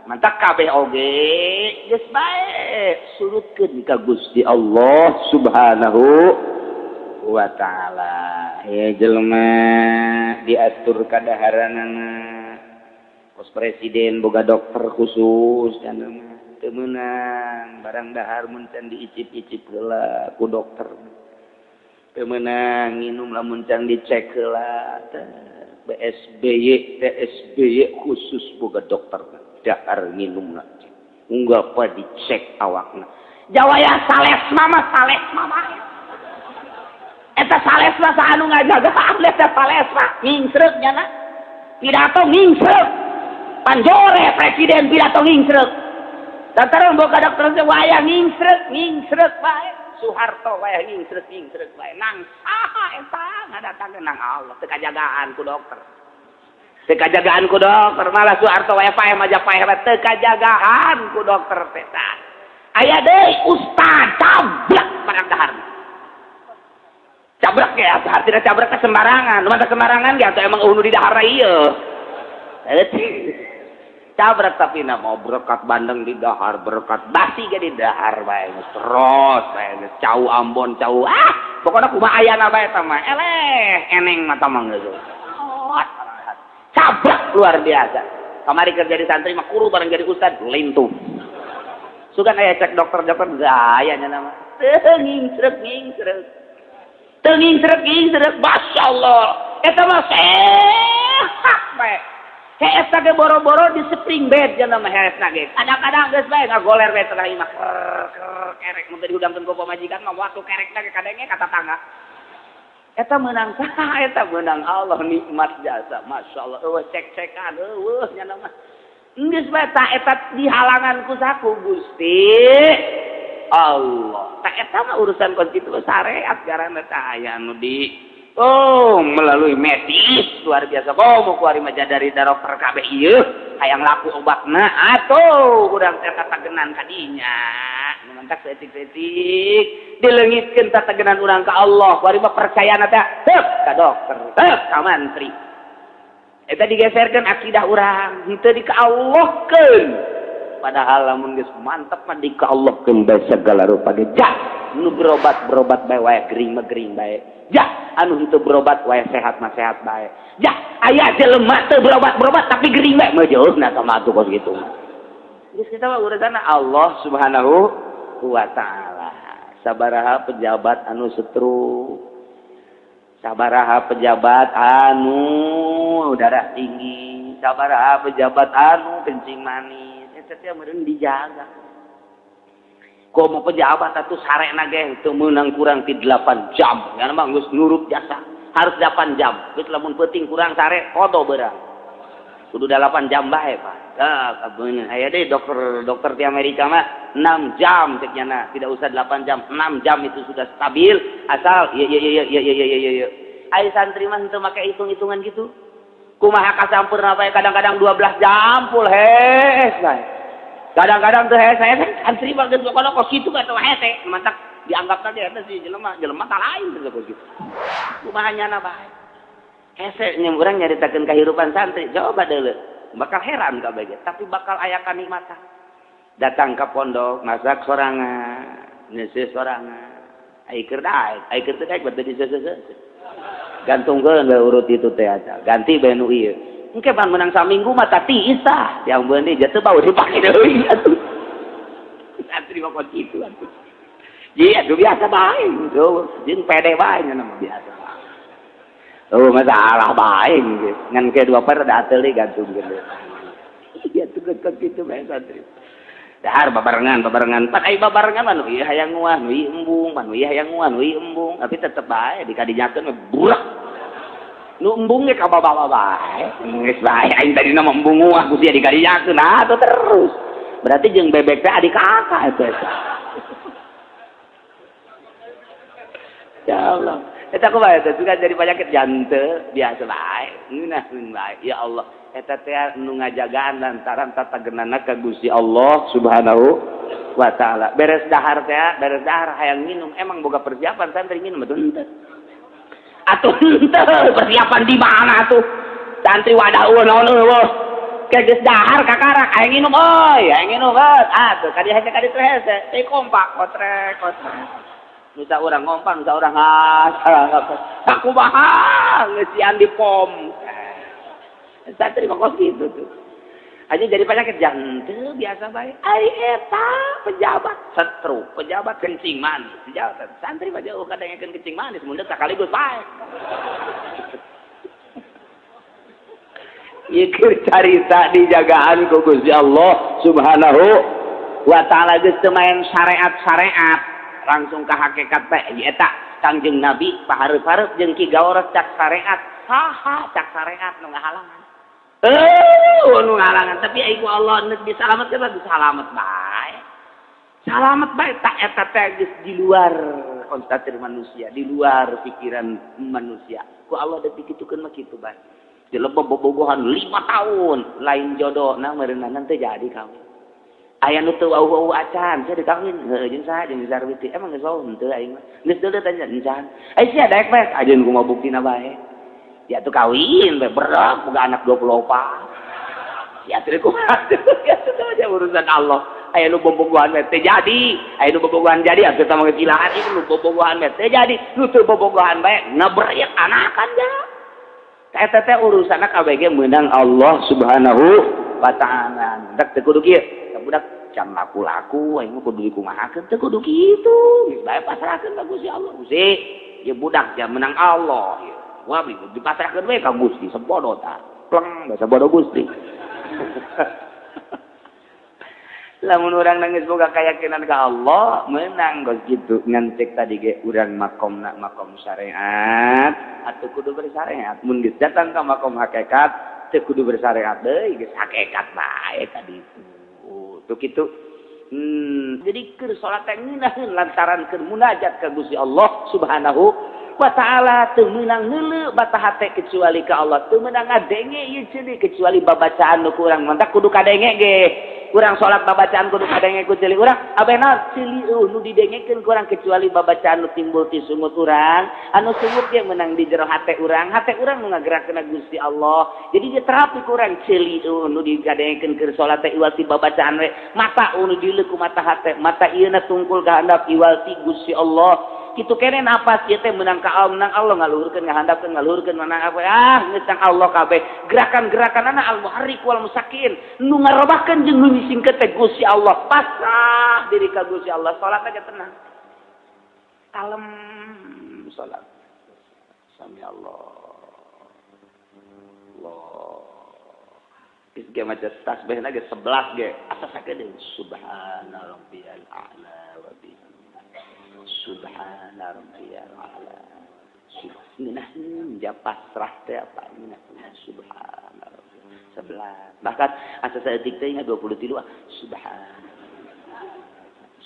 Mantak kabeh oge geus bae surutkeun ka Gusti Allah Subhanahu wa Ta'ala. Ya, jelema diatur kadaharanana, kos presiden boga dokter khusus kan, teu meunang barang dahar mun can diicip-icip heula ku dokter, teu meunang nginum lamun can dicek heula. BSBY TSBY khusus boga dokter, dahar nginumna unggal poe dicek awakna. Jawaya salesma mah, salesma mah eta salesma saha anu ngajaga eta salesma? Ngingsreuk nyana pidato, ngingsreuk panjore presiden pidato ngingsreuk. Lantaran boga dokter teh waya ngingsreuk ngingsreuk bae. Soeharto waya ngingsreuk ngingsreuk bae. Nang saha eta ngadatangkeun? Nang Allah. Teu kajagaan ku dokter, teu kajagaan ku dokter. Malah Soeharto waya paeh maja paeh, teu kajagaan ku dokter teh. Aya deui ustad cablak barang dahar, cabrek ya. Artinya cabrek ke sembarangan, mata sembarangan ya, atau emang nu di dahar ieu cabrek. Tapi na mau berkat bandeng di dahar, berkat basi ge di dahar bae, terus bae cau Ambon, cau, ah, pokoknya kumaha ayana bae eta mah eleh eneng mata mah geus cabrek luar biasa. Kamari kerja di santri mah kuru, bareng jadi ustad lintuh. Sugan aya cek dokter-dokter gaya nya nama teu ngingsreuk ngingsreuk, teu ngingsreuk ngingsreuk. Masya Allah, eta mah sehat bae. Hees ge boro-boro di spring bed nya mah, hees ge kadang-kadang geus bae ngagoler bae tengah imah, ker ker kerek. Mun teu dihudangkeun ku pamajikan mah, waktu kerek ge kadenge ka tatangga. Eta meunang saha? Eta meunang Allah, nikmat jasa. Masya Allah, eueuh cek-cekan, eueuh nya mah geus bae. Ta eta dihalangan ku saku Gusti Allah. Tak eta mah urusan konstitusi syariat garana tah aya anu di, oh, melalui medis luar biasa. Oh, mau kuari mah dari dokter kabeh ieu hayang laku obatna atuh urang teh tatagenan kadinya. Nu mantak saeutik-saeutik dileungitkeun tatagenan urang ka Allah. Kuari mah percayana teh teu ka dokter, teu ka mantri. Eta digeserkeun akidah urang, henteu di ka Allahkeun. Padahal lamun geus mantep mah di ka Allahkeun bae segala rupa ge. Ja nu berobat berobat bae, wae gering mah gering bae. Ja anu henteu berobat wae sehat mah sehat bae. Ja aya jelema teu berobat-berobat tapi gering bae mah jauh. Nah, sama atuh kos kitu geus kita mah urusan Allah Subhanahu wa Ta'ala. Sabaraha pejabat anu stroke, sabaraha pejabat anu darah tinggi, sabaraha pejabat anu kencing manis, eta teh meureun dijaga. Komo pejabat atuh sarena ge teu meunang kurang ti 8 jam. Ya mah geus nurut jasa, harus 8 jam. Geus lamun peuting kurang sare, kodo beurang. Kudu 8 jam bae, Pak. Ah, aya deh dokter dokter di Amerika mah 6 jam cek nyana, tidak usah 8 jam, 6 jam itu sudah stabil asal iya. Iya. Ai santri mah henteu make hitung-hitungan gitu. Kumaha kasampurna bae, kadang-kadang 12 jam full hees bae. Kadang-kadang tuh hese, santri mah geus pokona kos kitu ka teh hese, mantak dianggap tadi eta si jelema jelema tak lain teh kos kitu. Kumaha nyana bae. Hese nya urang nyaritakeun kahirupan santri, coba deuleu. Bakal heran kabeh ge, tapi bakal aya kanikmatan. Datang ke pondok, masak sorangan, nyeuseus sorangan. Ai keur daek, ai keur teu daek berarti diseuseuh. Gantungkeun we urut itu teh aja. Ganti bae nu ieu. Engke pan menang saminggu mah tati isah yang beuni jatuh bau dipake deui atuh. Santri mah kos kitu atuh. Iya, atuh biasa bae gitu. Jeung pede bae nya mah biasa. Oh, masalah bae gitu. Ngan ke dua per da deui gantungkeun. Iya tuh kos kitu bae santri. Dahar babarengan babarengan pan ai babarengan mah nu ieu hayang nguah nu ieu embung pan nu ieu hayang nguah nu ieu embung tapi tetep bae dikadinyakeun mah burak nu embung ge ka bawa bae geus bae aing tadina mah embung nguah ku sia dikadinyakeun atuh terus berarti jeung bebek teh adik kakak eta. Ya Allah eta kumaha eta juga jadi penyakit jantung biasa bae ngeunaheun bae ya Allah eta teh nu ngajagaan lantaran tatagenana ka Gusti Allah Subhanahu wa taala. Beres dahar teh beres dahar hayang minum emang boga persiapan santri minum atuh henteu atuh henteu persiapan di mana atuh santri wadah eueuh naon eueuh ke geus dahar kakarak hayang minum euy hayang minum atuh ka dieu hese ka ditu hese teh kompak kotrek kotrek nusa urang ngompan nusa urang sakumaha ngeusian di pom santri mah kos kitu tuh aja jadi penyakit jantung biasa bae ai eta pejabat stroke pejabat kencing manis pejabat santri mah jauh kadengekeun kencing manis mun sakaligus bae ieu keur carita dijagaan ku Gusti Allah Subhanahu wa taala geus teu main syariat-syariat langsung ke hakikat teh eta Kangjeng Nabi pahareup-hareup jeung Ki Gauros cak syariat saha cak syariat nu ngahalangan nu ngahalangan tapi ai ku Allah neuk disalametkeun mah disalamet bae salamet bae tak eta teh geus di luar konstatir manusia di luar pikiran manusia ku Allah deuk dikitukeun mah kitu bae dilebeb bobogohan 5 tahun lain jodohna meureunana teu jadi kawin aya nu teu wauh-wauh acan sia dikawin heuh jeung saha jeung Sarwiti emang geus wauh henteu aing mah geus deuleu tanya encan ai sia daek bae ajeun kumaha buktina bae ya tuh kawin bae berak boga anak 24 ya teu kumaha ya teu aja urusan Allah aya nu bobogohan bae teu jadi aya nu bobogohan jadi atuh tah mah geus ilahan ieu nu bobogohan bae teu jadi nu teu bobogohan bae ngabreak anakan ja eta teh urusanna kabeh meunang Allah Subhanahu wa taala dak teu kudu kieu budak can laku-laku aing mah kudu dikumahakeun teu kudu kitu geus bae pasrahkeun ka Gusti Allah Gusti ieu budak jam menang Allah ieu wah dipasrahkeun we ka Gusti sabodo tah pleng basa bodo Gusti lamun urang nangis boga keyakinan ka Allah menang geus kitu ngan cek tadi ge urang makomna makom syariat atuh kudu bersyariat mun geus datang ka makom hakikat teu kudu bersyariat deui geus hakikat bae ka ditu tuh gitu. Jadi keur salat teh ngeunaheun lantaran keur munajat ka Gusti Allah Subhanahu wa taala teu meunang neuleu bata hate kecuali ka Allah teu meunang ngadenge ieu ceuli kecuali babacaan nu kurang mantak kudu kadenge ge kurang salat babacaan kudu kadenge ku ceuli urang abeh naon ceuli eueuh nu didengekeun kurang kecuali babacaan nu timbul ti sungut urang anu sungut ge meunang di jero hate urang nu ngagerakeun Gusti Allah jadi dia terapi kurang ceuli eueuh nu digadengekeun keur salat teh iwal ti babacaan we mata nu dileuk ku mata hate mata ieu na tungkul ka handap iwal ti Gusti Allah kitu kene napas ieu teh meunang ka Allah menang Allah ngaluhurkeun ngahandapkeun ngaluhurkeun menang apa geus Allah kabeh gerakan-gerakanana al muharrik wal musakin nu ngarobahkeun jeung nu ngisingkeun teh Gusti Allah pasrah diri ka Gusti Allah salat aja tenang kalem salat sami Allah Allah geus ge maca tasbihna ge 11 ge asa sakedeung subhana rabbiyal a'la wa bihamdihi subhana rabbiyal a'la subhana pasrah teh apa subhana rabbiyal 11 bahkan asa saeutik teh 23 subhana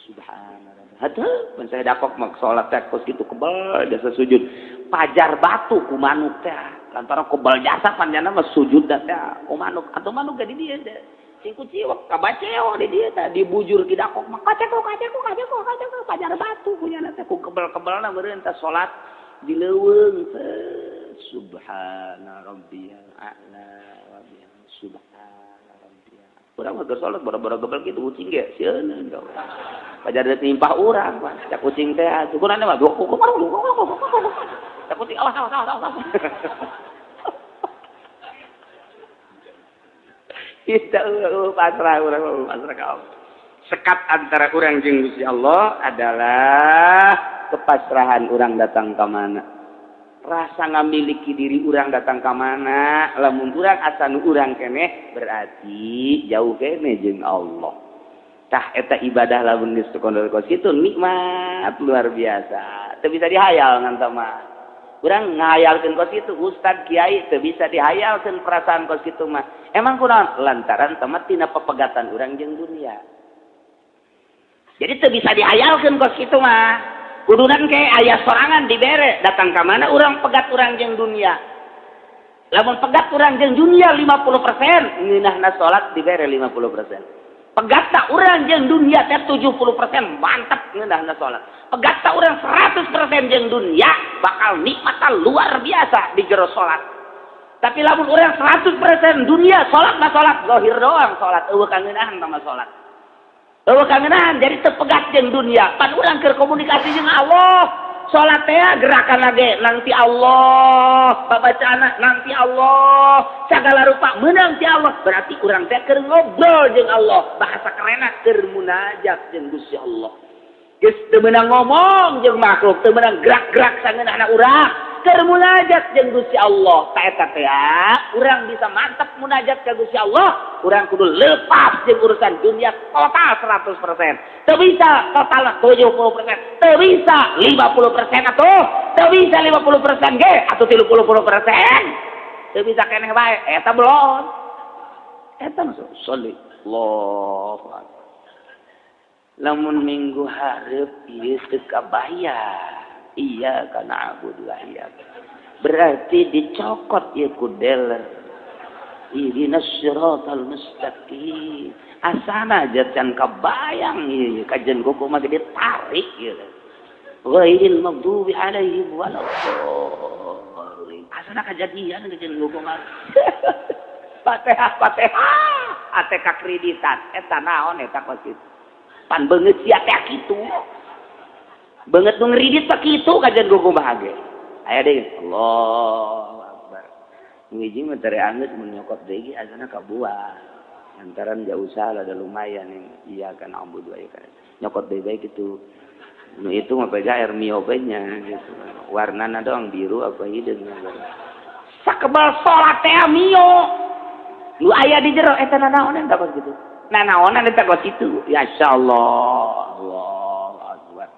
subhana hatuh mun saya dakok mah salat teh kos kitu kebal jasa sujud pajar batu ku manuk teh lantaran kebal jasa panjana mah sujud teh ku manuk atuh manuk ge di dieu teh sing kuciwak kabaceo di dieu teh dibujur ki dakok mah kaceko kaceko kaceko kaceko pajar batu kunyana teh ku kebel-kebelna meureun teh salat di leuweung subhana rabbiyal a'la wa bihamdihi subhana rabbiyal urang mah keur salat bara-bara gebel kitu kucing ge sieun pajar deuk nimpah urang mah cak kucing teh atuh kunana mah cak kucing awas awas awas awas kita pasrah urang pasrah ka Allah. Sekat antara urang jeung Gusti Allah adalah kepasrahan urang datang ka mana. Rasa ngamiliki diri urang datang ka mana, lamun urang asa nu urang keneh berarti jauh keneh jeung Allah. Tah eta ibadah lamun geus kondol kos kitu nikmat luar biasa. Teu bisa dihayal ngan mah. Urang ngahayalkeun kos kitu ustad kiai teu bisa dihayalkeun perasaan kos kitu mah. Emang kunaon? Lantaran temat tina pepegatan urang jeung dunia. Jadi teu bisa dihayalkeun kos kitu mah. Kudunan ke aya sorangan dibere datang ka mana urang pegat urang jeung dunia. Lamun pegat urang jeung dunia 50%, ngeunahna salat dibere 50%. Pegat tak urang jeung dunia teh 70% mantap ngeunahna salat. Pegat tak urang 100% jeung dunia bakal nikmat luar biasa di jero salat. Tapi lamun urang 100% dunia salat mah salat zahir doang salat eueuh kangeunahan mah salat. Eueuh kangeunahan jadi teu pegat jeung dunia. Pan urang keur komunikasi jeung Allah. Salat teh gerakan lagi nanti Allah, babacaan nanti Allah, segala rupa menang ti Allah. Berarti urang teh keur ngobrol jeung Allah, bahasa kerenna keur munajat jeung Gusti Allah. Geus teu meunang ngomong jeung makhluk, teu meunang gerak-gerak sangeunahna urang, keur munajat jeung Gusti Allah. Ta eta teh urang bisa mantep munajat ka Gusti Allah, urang kudu lepas jeung urusan dunia total 100%. Teu bisa total 70%, teu bisa 50% atuh, teu bisa 50% ge atuh 30%. Teu bisa keneh bae, eta belum. Eta masuk sholli. Allahu akbar. Lamun minggu hareup ieu teu kabayar. Iya kana na'budu wa iyyaka. Berarti dicokot ieu ku dealer. Ihdinas siratal mustaqim. Asana aja can kabayang ieu kajen kuku mah ditarik ieu. Ghairil maghdubi alaihim waladdallin. Asana kajadian kajen kuku mah. Fatihah Fatihah ATK kreditan eta naon eta kos kitu. Pan beungeut sia teh kitu. Beungeut nu ngridit teh kitu kajen kuku bahagia. Aya deui Allahu Akbar. Ngijing mah tere anggeus mun nyokot deui asana kabuah. Lantaran jauh salah ada lumayan nih. Iya kan na'budu wa iyyaka. Nyokot deui bae kitu. Nu itu mah PGR mio bae nya gitu. Warnana doang biru apa hideung. Sakebal salat teh mio. Nu aya di jero eta nanaonan tah kos kitu. Nanaonan eta kos kitu. Ya insyaallah. Allahu Akbar.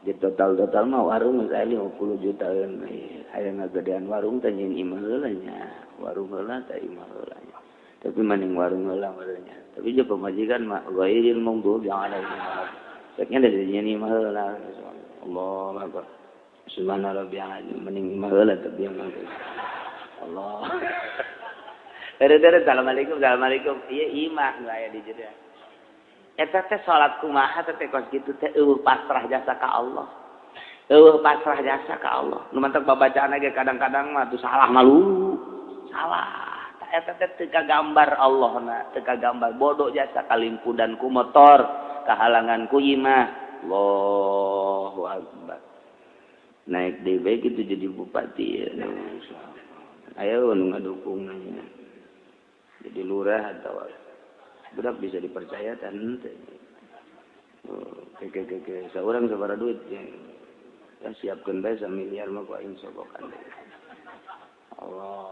Di total-total mah warung saya 50 jutaan. Aya ngagedean warung teh nyeun imah heula nya. Warung heula teh imah heula nya. Tapi mending warung heula nya. Tapi je pamajikan mah ghairil maghdubi alaihim. Ceknya dari nyeun imah heula. Allahu Akbar. Subhana rabbiyal azim mending imah heula tapi yang Allah. Dere-dere assalamualaikum assalamualaikum. Ieu imah nu aya di jero. Eta teh salat kumaha teh kos kitu teh eueuh pasrah jasa ka Allah. Eueuh pasrah jasa ka Allah. Nu mantak babacaan ge kadang-kadang mah tuh salah malu. Salah. Tah eta teh teu kagambar Allahna, teu kagambar bodoh jasa kalimpudan ku motor, kahalangan ku imah. Allahu Akbar. Naik deui bae kitu jadi bupati ya. Ayo nu ngadukung nya. Jadi lurah atau budak bisa dipercaya dan ke ke ke seorang sabaraha duit ya, ya siapkeun bae samiliar mah ku aing sogokan. Allah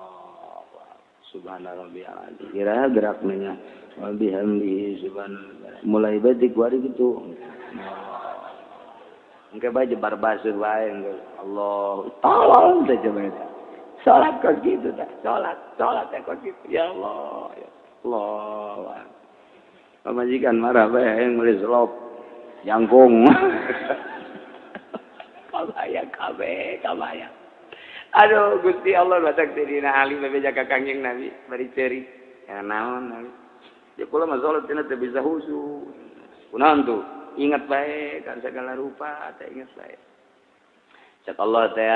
subhana rabbiyal azim. Kira gerak nya wa bihamdihi subhana mulai bae di kuari gitu. Engke bae jebar baseur wae Allah tolong teh coba eta. Salat kos gitu teh, salat, salat teh kos gitu. Ya Allah, ya Allah. Pamajikan marah bae hayang meuli selop jangkung. Kabayang kabeh, kabayang. Aduh Gusti Allah batak Sayyidina Ali bebeja ka Kangjeng Nabi bari ceurik. Ya naon Nabi. Dia kula mah salat cenah teu bisa khusyuk. Kunaon tuh? Ingat bae kan segala rupa teh ingat bae. Cek Allah teh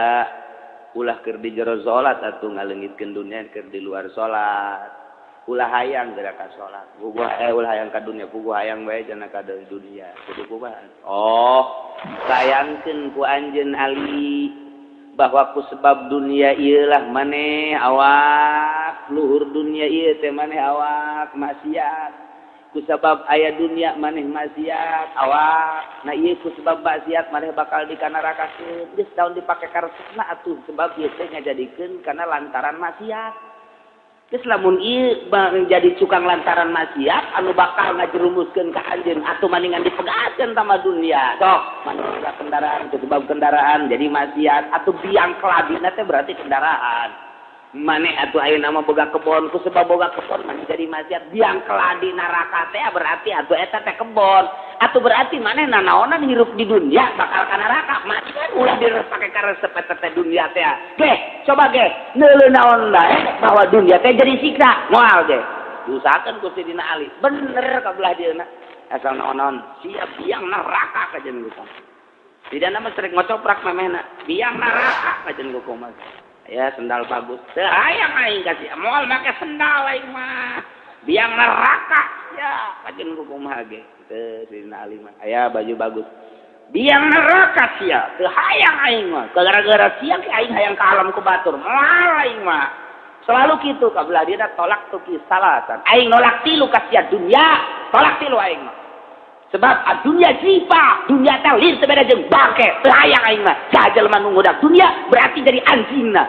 ulah keur di jero salat atuh ngaleungitkeun dunia keur di luar salat. Ulah hayang geura ka salat. Puguh ulah hayang ka dunia, puguh hayang bae cenah ka dunia. Kudu kumaha? Oh, sayangkeun ku anjeun Ali bahwa ku sebab dunia ieu lah maneh awak luhur dunia ieu teh maneh awak maksiat. Ku sebab aya dunia maneh maksiat awak. Nah ieu ku sebab maksiat maneh bakal dikanarakakeun. Geus daun dipake karesepna atuh sebab ieu teh ngajadikeun kana lantaran maksiat. Geus lamun ieu jadi cukang lantaran maksiat anu bakal ngajerumuskeun ka anjeun atuh maningan dipegatkeun tama dunia. Sok manusia kendaraan sebab kendaraan jadi maksiat atuh biang kelabina teh berarti kendaraan. Mane atuh ayeuna mah boga kebon ku sebab boga kebon mane jadi maksiat biang keladi neraka teh berarti atuh eta teh kebon. Atuh berarti maneh nanaonan hirup di dunia bakal ka neraka. Maksiat ulah pake karesep eta teh dunia teh. Geh, coba geh, neuleuh naon bae bahwa dunia teh jadi siksa. Moal ge. Diusahakeun ku Sidina Ali. Bener ka belah dieuna. Asal naon-naon siap biang neraka kajen gua. Tidak nama sering ngocoprak memehna. Biang neraka kajen gua kumaha. Ya sendal bagus. Teu hayang aing kasih. Moal make sendal aing mah. Biang neraka ya kajen gua kumaha ge. Teu Sidina Ali mah. Aya baju bagus. Biang neraka sia. Teu hayang aing mah. Gara-gara sia ke aing hayang ka alam ku batur. Moal aing mah. Selalu kitu ka belah dieuna tolak tu kisalasan. Aing nolak tilu ka sia dunia, tolak tilu aing mah. Sebab dunia jipa, dunia teh lir teu beda jeung bangke, teu hayang aing mah. Sajelema nu ngudak dunia berarti jadi anjingna.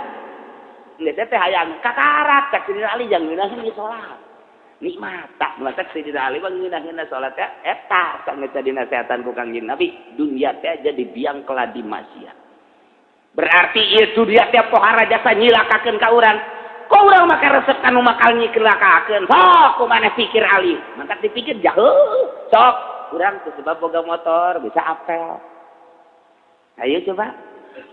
Geus teh hayang kakarak cak Sidina Ali jang ngeunaheun salat. Nikmat tah matak Sidina Ali mah ngeunaheun salat teh eta sangeus dinasehatan ku Kangjeng Nabi, dunia teh jadi biang keladi maksiat. Berarti ieu dunia teh pohara jasa nyilakakeun ka urang. Kok urang make resep kanu bakal nyilakakeun? Sok kumaneh pikir Ali. Mantak dipikir jauh. Sok urang ku sebab boga motor bisa apel. Ayo coba.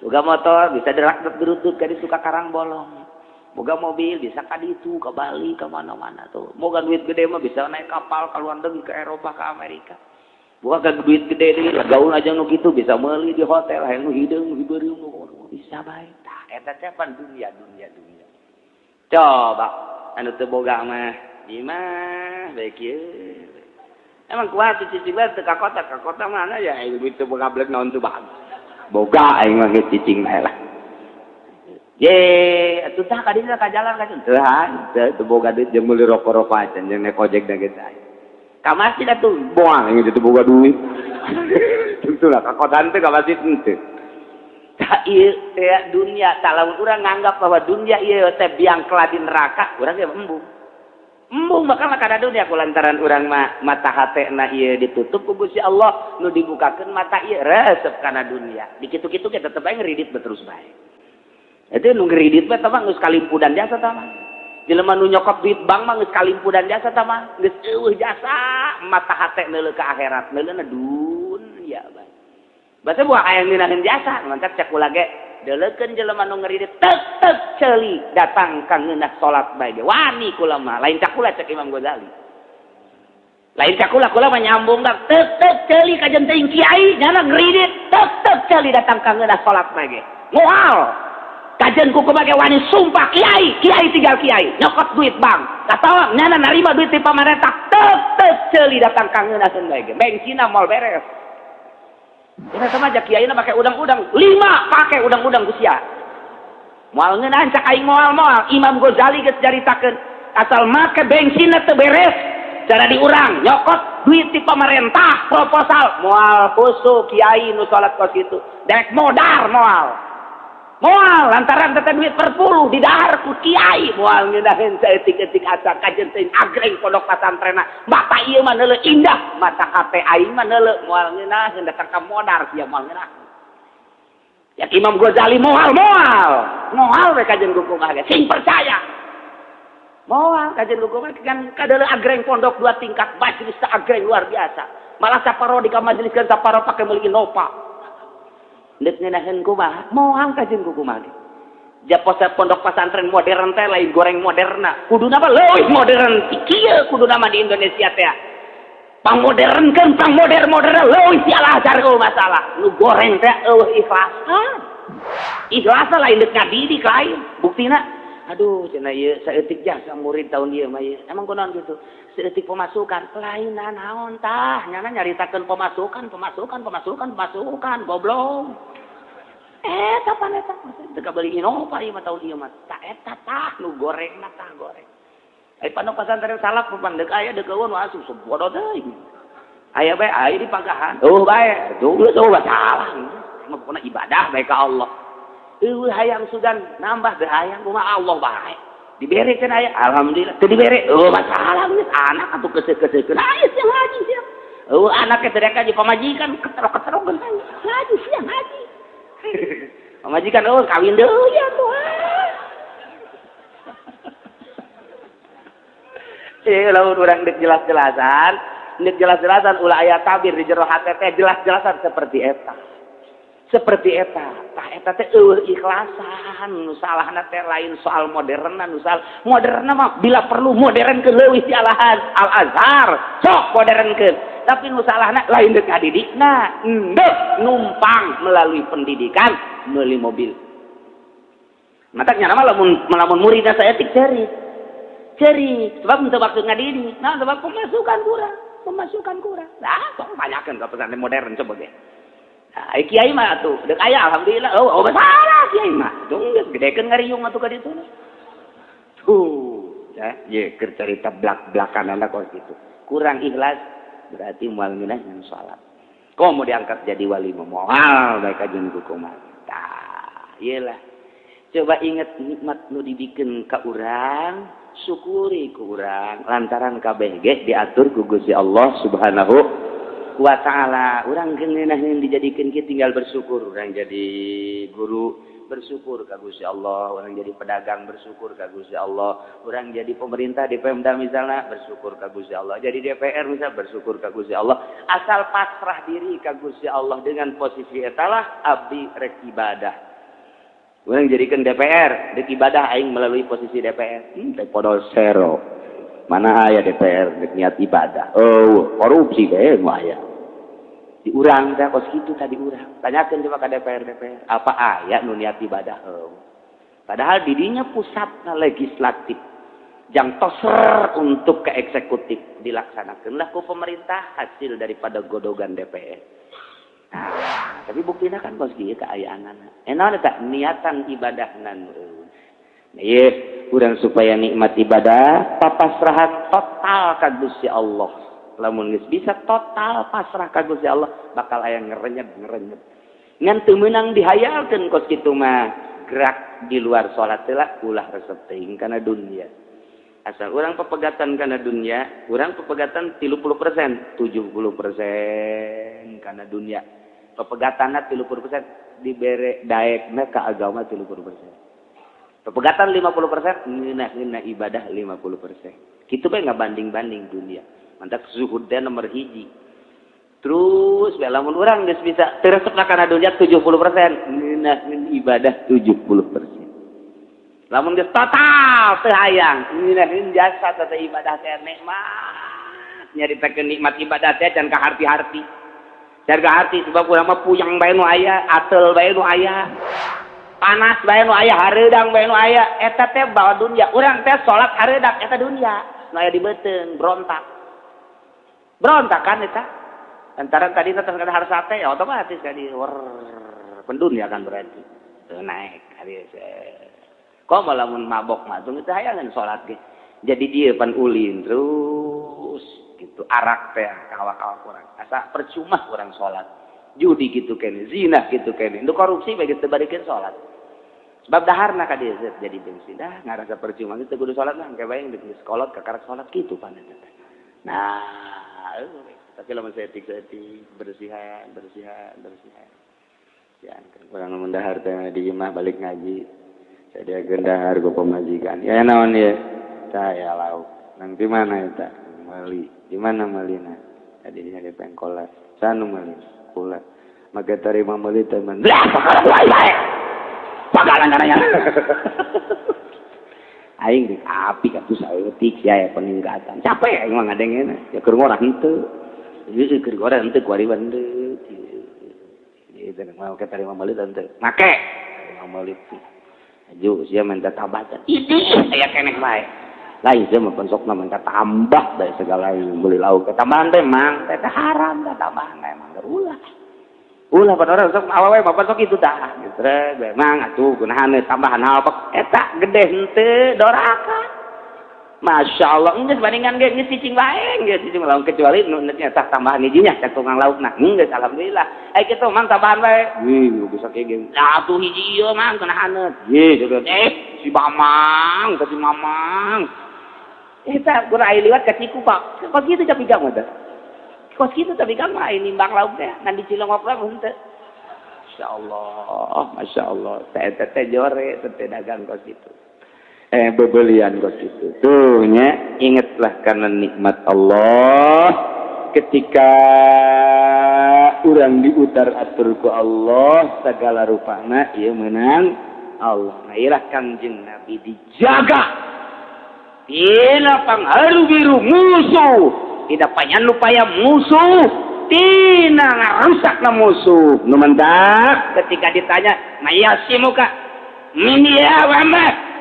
Boga motor bisa derak gerutut ka ditu ka Karang Bolong. Boga mobil bisa ka ditu ka Bali ka mana-mana tuh. Boga duit gede mah bisa naik kapal ka luar negeri ke Eropa ke Amerika. Boga duit gede deui gaul aja nu kitu bisa meuli di hotel hayang nu hideung hibeureum bisa bae. Tah eta teh pan dunia dunia dunia. Coba anu teu boga mah di mah bae kieu. Emang kuat cicing bae teu ka kota mana ya aing duit teu boga blek naon teu bagus. Boga aing mah geus cicing bae lah. Ye, atuh tah ka dieu ka jalan ka teu teu boga duit jeung meuli rokok-rokok acan jeung naik ojek da geus aya. Ka masjid atuh boang aing teu boga duit. Tentu lah ka kota teh ka masjid henteu. Tah ieu teh dunia tah lamun urang nganggap bahwa dunia ieu teh biang keladi neraka, urang ge embung. Embung bakal kada dunia ku lantaran urang mah mata hatena ieu ditutup ku Gusti Allah, nu dibukakeun mata ieu resep kana dunia. Dikitu-kitu ge tetep bae ngeridit terus bae. Itu nu ngeridit mah tah mah geus kalimpudan jasa tah mah. Jelema nu nyokot duit bank mah geus kalimpudan jasa tah mah, geus eueuh jasa mata hate neuleuh ka akhirat, neuleuna dunia bae. Basa buah aya ngeunaheun jasa, mantap cek kula ge deleukeun jelema nu ngeridit tek tek ceuli datang ka ngeunah salat bae ge. Wani kula mah, lain cak kula cek Imam Ghazali. Lain cak kula, kula mah nyambung dak tek tek ceuli ka jeung teuing kiai nyana ngeridit tek tek ceuli datang ka ngeunah salat bae ge. Moal kajen ku kumage wani sumpah kiai, kiai tinggal kiai, nyokot duit bank. Katawa nyana narima duit ti pamarentah tek tek ceuli datang ka ngeunaheun bae ge. Bengsina moal beres. Ini sama aja kiai na pakai udang-udang, 5 pakai udang-udang ku sia. Moal ngeunahan cak aing moal-moal. Imam Ghazali geus caritakeun asal make bensinna teu beres, cara diurang nyokot duit ti pamarentah proposal moal khusyuk kiai nu salat kos kitu. Dek modar moal. Moal lantaran teh duit per puluh didahar ku kiai moal ngeunaheun saeutik-eutik asa kajen teuing agreng pondok pasantrenna. Mata ieu mah neuleuh indah, mata hate aing mah neuleuh moal ngeunaheun datang ka modar sia moal ngeunaheun. Ya Imam Ghazali moal moal. Moal we kajen ku kumaha ge sing percaya. Moal kajen ku kumaha kan kadeuleuh agreng pondok 2 tingkat majelis teh agreng luar biasa. Malah saparo di ka majelis kan saparo pake meuli Innova. Deuk ngeunaheun kumaha? Moal kajen ku kumaha ge. Japosa pondok pesantren modern teh lain goreng moderna. Kuduna mah leuwih modern ti kieu kuduna mah di Indonesia teh. Pangmodernkeun, pangmoder-modern leuwih ti Al Azhar eueuh masalah. Nu goreng teh eueuh ikhlas. Ikhlas lain deuk ngadidik lain. Buktina aduh cenah ieu saeutik jasa murid tahun ieu mah ieu. Emang kunaon kitu? Saeutik pemasukan. Lain naon tah, nyana nyaritakeun pemasukan, pemasukan, pemasukan, pemasukan, goblok. Eta pan eta teu kabeli Innova ieu mah tahun ieu mah. Tah eta tah nu gorengna tah goreng. Ai pondok pesantren salaf pan deuk aya deuk eueun asup bodoh teuing. Aya bae aya di pagahan. Eueuh bae, tuh geus eueuh salah. Mah pokona ibadah bae ka Allah. Eueuh hayang sugan nambah teu hayang kumaha Allah bae. Dibere kan aya, alhamdulillah. Teu dibere, oh masalah geus anak atuh keuseuh-keuseuhkeun. Aya sia ngaji sia. Oh anak teh teriak pamajikan keterok-keterok ngaji sia ngaji. Pamajikan oh kawin deui atuh. Lamun urang deuk jelas-jelasan, ulah aya tabir di jero hate teh jelas-jelasan seperti eta. Seperti eta. Tah eta teh eueuh ikhlasan, nu salahna teh lain soal moderna, nu salah moderna mah bila perlu modern ke leuwih ti alahan Al Azhar, sok modernkeun. Tapi nu salahna lain deuk ngadidikna, endek numpang melalui pendidikan meuli mobil. Matak nya mah lamun muridna saeutik ceurik. Ceri, sebab untuk waktu ngadidik, nah sebab pemasukan kurang. Nah, sok banyakan ke pesantren modern coba ge. Nah, kiai mah atuh, deuk aya alhamdulillah. Oh, masalah kiai mah. Tuh geus gedekeun ngariung atuh ka ditu. Tuh, ya, ye keur carita blak-blakan kos kitu. Kurang ikhlas berarti moal ngeunah ngan salat. Komo mau diangkat jadi wali mah moal bae kajeun ku kumaha. Tah, ieu lah. Coba inget nikmat nu dibikeun ka urang, syukuri ku urang lantaran kabeh ge diatur ku Gusti Allah Subhanahu wa taala. Urang geuneuh dijadikeun kieu tinggal bersyukur. Urang jadi guru bersyukur ka Gusti Allah, urang jadi pedagang bersyukur ka Gusti Allah, urang jadi pemerintah di Pemda misalnya bersyukur ka Gusti Allah, jadi DPR misalnya bersyukur ka Gusti Allah. Asal pasrah diri ka Gusti Allah dengan posisi etalah abdi rek ibadah. Urang jadikan DPR, dek ibadah aing melalui posisi DPR. Teh podol sero. Mana aya DPR dek niat ibadah. Oh, korupsi bae nu aya. Di urang teh kos kitu tadi urang. Tanyakeun coba ka DPR, apa aya nu niat ibadah? Oh. Padahal didinya pusatna legislatif. Jang toser untuk ke eksekutif dilaksanakeunlah ku pemerintah hasil daripada godogan DPR. Nah, tapi buktinya kan bos kieu kaayaanana. Enak tak niatan ibadah nan. Nah, ieu urang supaya nikmat ibadah papasrahan total ka Gusti Allah. Lamun geus bisa total pasrah ka Gusti Allah bakal aya ngerenyet-ngerenyet. Ngan teu meunang dihayalkeun kos kitu mah gerak di luar salat heula ulah resep teuing kana dunia. Asal urang pepegatan kana dunia, urang pepegatan 30%, 70% kana dunia. Pepegatanna 30% dibere daekna ka agama 30%. Pepegatan 50% ngeunah ibadah 50%. Kitu bae ngabanding-banding dunia. Mantak zuhud teh nomor hiji. Terus bae lamun urang geus bisa teu resepna kana dunia 70%, ngeunah ibadah 70%. Lamun geus total teu hayang, ngeunah jasa teh ibadah teh nikmat. Nyaritakeun nikmat ibadah teh can ka harti-harti. Jaga hati sebab urang mah puyeng bae nu aya, atel bae nu aya, panas bae nu aya, hareudang bae nu aya. Eta teh bawa dunia. Urang teh salat hareudang eta dunia. Nu aya di beuteung berontak. Berontak kan eta. Lantaran tadi teh kada harus sate ya otomatis kan di pendunia kan berarti. Teu naek kali komo lamun mabok mah teu hayangan salat ge. Jadi dia pan ulin terus gitu arak teh kawak-kawak urang asa percuma urang salat judi gitu kene zina gitu kene nu korupsi bae geus teu barikeun salat sebab daharna ka dieu jadi bensin dah ngarasa percuma geus teu kudu salat lah engke bae geus kolot kakarak salat kitu pan eta. Nah tapi lamun saeutik bersihan ya urang mun dahar teh di imah balik ngaji sadiakeun dahar ku pamajikan ya naon ieu tah ya lauk nang di mana eta meuli di mana meulina tadi di pengkolan sanu meuli kula maka tarima meuli teh men lah pakalan wae bae pakalan kananya aing di api atuh saeutik sia peningkatan capek aing mah ngadengena ya keur ngorah henteu ieu keur ngorah henteu kuari henteu ieu mah ke tarima meuli henteu make tarima meuli aju sia minta tambah ini aya keneh bae lain sih mah pensokna minta tambah dari segala yang beli lauk tambahan teh mang teh haram teh tambahan emang ulah ulah pan orang sok awewe bapak sok itu dah gitu memang atuh kunahan tambahan apa eta gede henteu doraka Masya Allah geus bandingan ge geus cicing bae geus cicing lauk kecuali nu nya tambahan hijinya cek tukang laukna geus alhamdulillah ai kitu mang tambahan bae wih bisa kieu ge atuh hiji ieu mang kunahan ye Si Mamang, ka si Mamang. Eta gura aya liwat ka Ciku, Pak. Kos kitu tapi gang mah. Kos kitu tapi gang mah nimbang lauk teh, ngan di Cilongok lah henteu. Masya Allah, Masya Allah. Teh teh jore, teh dagang kos kitu. Bebelian kos kitu. Tuh nya, ingatlah karena nikmat Allah ketika urang diutar atur ku Allah segala rupana ieu menang Allah. Nah, ilah Kangjeng Nabi dijaga tina pangharu biru musuh, tidak panyan lupaya musuh, tina ngarusak na musuh. Nu mendak ketika ditanya, "Mayasimuka min ya Muhammad?"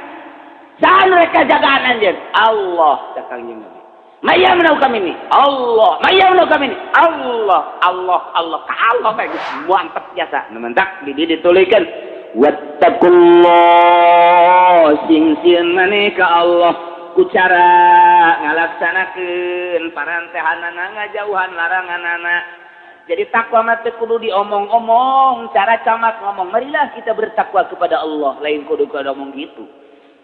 Saha mereka jagaan anjeun? Allah, cak Kangjeng Nabi. Maya menau kami ini Allah, maya menau kami ini Allah, Allah, Allah ka Allah bae geus mantep jasa. Nu mendak di dieu dituliskeun, "Wattaqullah," sing sieun maneh ka Allah ku cara ngalaksanakeun parantehanana, ngajauhan laranganana. Jadi takwa mah teu kudu diomong-omong, cara camat ngomong, "Marilah kita bertakwa kepada Allah," lain kudu kudu omong gitu.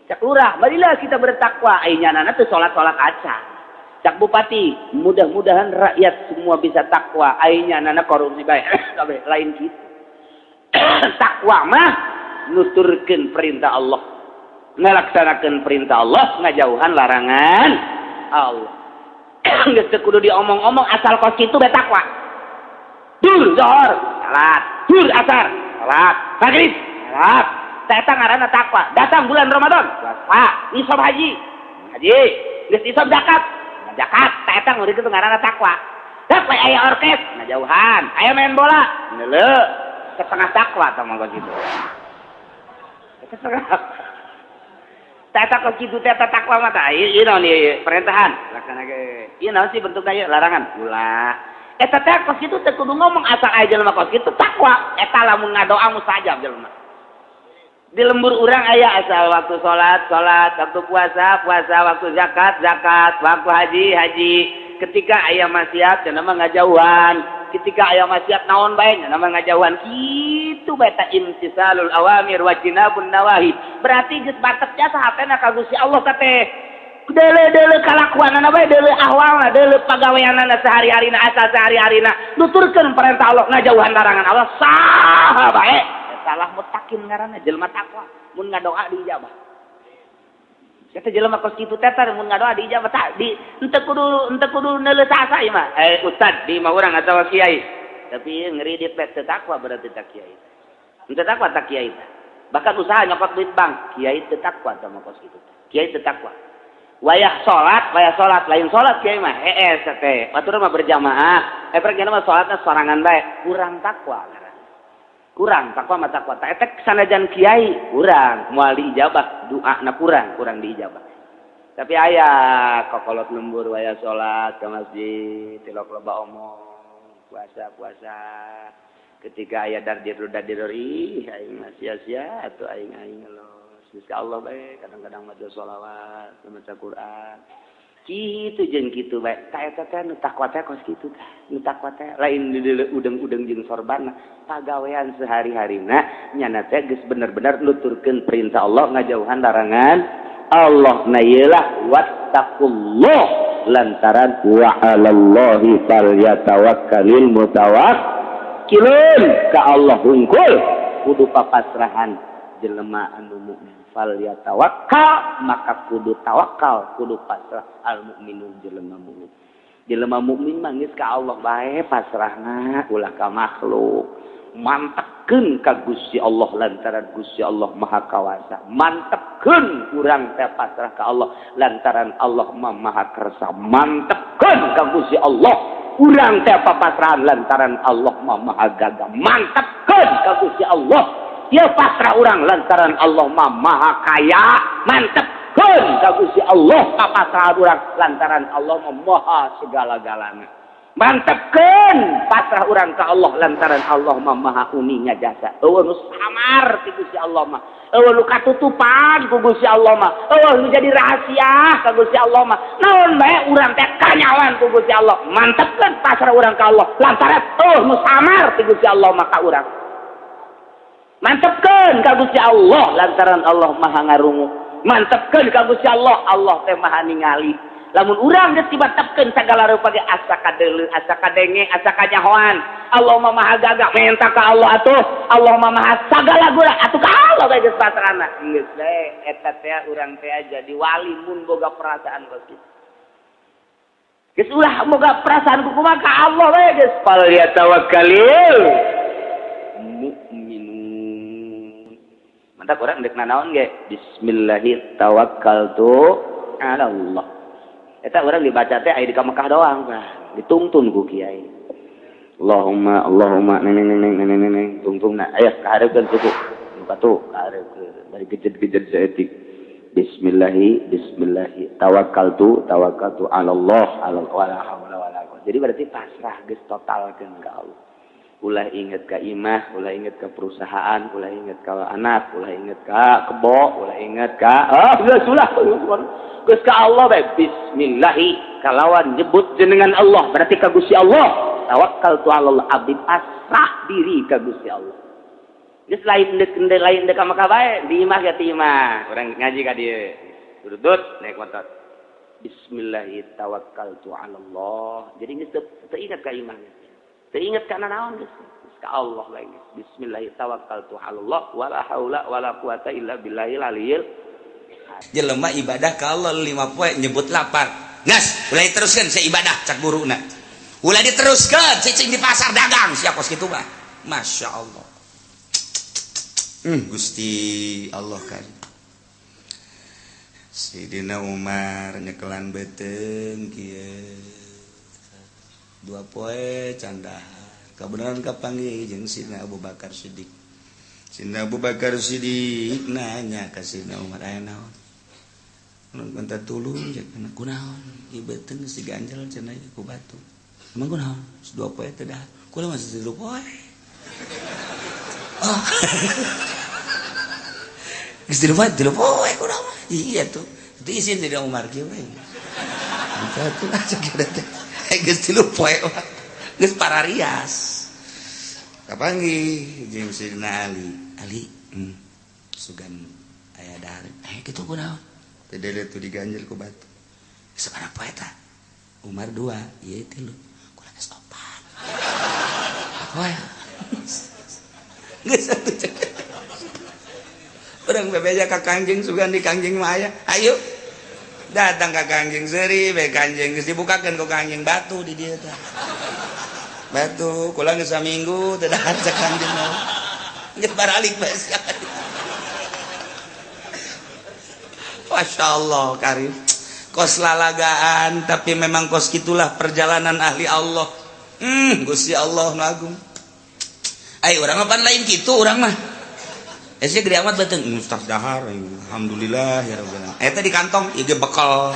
Cak lurah, "Marilah kita bertakwa," ai nyanana teu salat-salat acan. Cak bupati, "Mudah-mudahan rakyat semua bisa takwa," ai nyanana korupsi bae. Kabeh lain gitu. Takwa mah nuturkeun perintah Allah, ngalaksanakeun perintah Allah, ngajauhan larangan Allah. Geus teu kudu diomong-omong, asal kos kitu bae takwa. Dur zuhur, salat, dur asar, salat, maghrib, salat. Eta ngaranna takwa. Datang bulan Ramadan, puasa, nisab haji, haji, geus nisab zakat, zakat. Eta ngeureun kitu ngaranna takwa. Tapi aya orkes, ngajauhan, aya main bola, neuleu, setengah takwa tah mah kitu. Setengah. Eta kos kitu teh takwa mah tah. Ieu naon ieu perintahan? Laksanakeun. Ieu naon sih bentukna ieu larangan? Ulah. Eta teh kos kitu teh kudu ngomong, asal aya jelema kos kitu takwa. Eta lamun ngadoa mustajab jelema. Di lembur urang aya asal waktu salat, salat, waktu puasa, puasa, waktu zakat, zakat, waktu haji, haji. Ketika aya maksiat cenah mah ngajauhan. Ketika aya maksiat naon bae nya mah ngajauhan. Kitu bae ta imtisalul awamir wa jinabun nawahi. Berarti geus mantep jasa hatena ka Gusti Allah teh. Deuleu-deuleu kalakuanana bae, deuleu ahwalna, deuleu pagaweanana sehari-harina, asal sehari-harina nuturkeun perintah Allah, ngajauhan larangan Allah, saha bae salah mutakin ngaranna jelema takwa. Mun ngadoa diijabah. Kata jelema kos kitu teh mun ngadoa diijabah tak di henteu kudu neuleuh sasa ieu mah. Ustad di mah urang atawa kiai. Tapi ngeridit bae teu takwa, berarti tak kiai. Henteu takwa tak kiai teh. Bahkan usaha nyokot duit bank, kiai teu takwa tah mah kos kitu. Kiai teu takwa. Wayah salat lain salat kiai mah hees teh. Batur mah berjamaah. Pergi mah salatna sorangan bae, kurang takwa ngaranna. Kurang takwa mah takwa. Tak etek sanajan kiai kurang moal diijabah, doana kurang, kurang diijabah. Tapi aya kokolot lembur wayah salat ke masjid, tilok loba omong, puasa puasa. Ketika aya dardir dardir, ih aing mah sia-sia atuh aing aing ngelos. Geus ka Allah bae, kadang-kadang maca sholawat, maca Quran. Kitu jeung kitu bae. Ta eta teh nu takwa teh kos kitu tah. Nu takwa teh lain di udeng-udeng jeung sorban, pagawean sehari-harina nyana teh geus bener-bener nuturkeun perintah Allah, ngajauhan larangan Allah. Nah, ieulah wattaqullah, lantaran wa 'alallahi falyatawakkalil mutawakkilun, ka Allah hungkul kudu papasrahan jelema anu mukmin. Falyatawakkal, maka kudu tawakal, kudu pasrah, al mukminun, jelema mukmin. Jelema mukmin mah geus ka Allah bae pasrahna, ulah ka makhluk. Mantepkeun ka Gusti Allah lantaran Gusti Allah Maha Kawasa. Mantepkeun urang teh pasrah ka Allah lantaran Allah mah Maha Kersa. Mantepkeun ka Gusti Allah urang teh papasrahan lantaran Allah mah Maha Gagah. Mantepkeun ka Gusti Allah dia pasrah urang lantaran Allah mah Maha Kaya. Mantepkeun ka Gusti Allah papasrahan urang lantaran Allah mah Maha segala-galana. Mantepkeun pasrah urang ka Allah lantaran Allah mah Maha uninga jasa. Eueuh nu samar ti Gusti Allah mah, eueuh nu katutupan ku Gusti Allah mah, eueuh nu jadi rahasia ka Gusti Allah mah. Naon bae urang teh kanyawan ku Gusti Allah. Mantepkeun pasrah urang ka Allah lantaran eueuh nu samar ti Gusti Allah mah ka urang. Mantepkeun ka Gusti Allah lantaran Allah Maha ngarungu. Mantepkeun ka Gusti Allah, Allah teh Maha ningali. Lamun urang geus dimantepkeun sagala rupa ge asa kadeuleu, asa kadenge, asa kanyahoan. Allah mah Maha gagah, menta ka Allah atuh. Allah mah Maha sagala gura, atuh ka Allah bae geus pasrahna. Geus bae eta teh urang teh jadi wali mun boga perasaan kos kitu. Geus ulah boga perasaan kumaha ka Allah bae geus. Fal yatawakkalil mu'minun. Mantap urang deuk nanaon ge? Bismillahi tawakkaltu ala Allah. Eta urang dibaca teh aya di ka Mekah doang, Pak. Ditungtun ku kiai. Allahumma Allahumma neng neng neng neng neng neng tungtungna. Aya kahareukeun suku. Nu katu kahareukeun bari gejet-gejet saeutik. Bismillahi bismillahi tawakkaltu tawakkaltu ala Allah ala wala haula wala quwwata. Jadi berarti pasrah geus totalkeun ka Allah. Ulah inget ka imah, ulah inget ka perusahaan, ulah inget ka anak, ulah inget ka kebo, ulah inget ka geus ulah geus ka Allah bae. Bismillahi kalawan nyebut jenengan Allah berarti ka Gusti Allah. Tawakkaltu ala Allah, abdi pasrah diri ka Gusti Allah. Geus lain deuk lain deuk ka Mekah bae, di imah ge ti imah. Urang ngaji ka dieu. Dudut naik motor. Bismillahi tawakkaltu ala Allah. Jadi geus teu inget ka imah. Teu inget ka naon geus. Ka Allah bae geus. Bismillahi tawakkaltu ala Allah wala haula wala quwata illa billahil aliyil. Jelema ibadah ka Allah 5 poe nyebut lapar. Gas, ulah diteruskeun saya ibadah cak guruna. Ulah diteruskeun cicing di pasar dagang sia kos kitu mah. Masya Allah. Gusti Allah kan. Sidina Umar nyekelan beuteung kieu. 2 poe can dahar. Kabeneran kapanggih jeung Sidina Abu Bakar Siddiq. Sidina Abu Bakar Siddiq nanya ka Sidina Umar aya naon? Mun minta tulung cek kunaon? Ieu beuteung geus diganjel cenah ku batu. Emang kunaon? 2 poe teu dahar. Kula masih 3 poe. Oh. Geus 3 poe, 3 poe kunaon? Iya tuh. Itu isin Sidina Umar kieu we. Satu aja kira teh. Geus 3 poe mah. Geus pararias. Kapanggih jeung Sidina Ali. Ali, sugan aya dahar. Kitu kunaon? Teu deuleu tuh diganjel ku batu. Sabaraha poe eta? Umar 2, ieu 3. Kula geus 4. Poe. Geus atuh cek. Urang bebeja ka Kangjeng sugan di Kangjeng mah aya. Ayo. Datang ka Kangjeng seuri bae Kangjeng geus dibukakeun ku Kangjeng batu di dieu teh. Batu kula geus saminggu teu dahar cek Kangjeng mah. Geus baralik bae sia. Masya Allah karim. Kos lalagaan tapi memang kos gitulah perjalanan ahli Allah. Gusti Allah nu agung. Ayo urang mah pan lain kitu urang mah. Esnya gede amat beuteung ustaz dahar alhamdulillah ya rabbil alamin. Eta di kantong ieu ge bekal.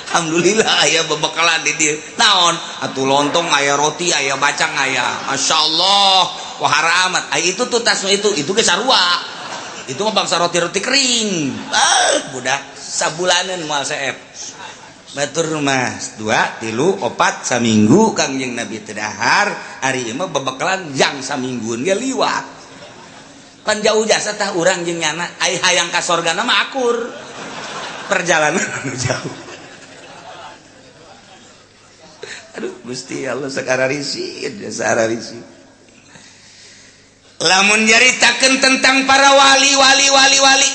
Alhamdulillah aya bebekalan di dieu. Naon? Atuh lontong aya roti aya bacang aya. Masyaallah wahara amat. Ai itu tuh tas itu ge sarua. Itu mah bangsa roti-roti kering. Ah, budak sabulaneun moal seep. Batur mah 2, 3, 4 saminggu Kangjeng Nabi teu dahar, ari ieu mah bebekalan jang saminggueun ge liwat. Pan jauh jasa tah urang jeung nyana, ai hayang ka sorgana mah akur. Perjalanan anu jauh. Aduh Gusti Allah sakara risid, sakara risid. Lamun nyaritakeun tentang para wali wali wali wali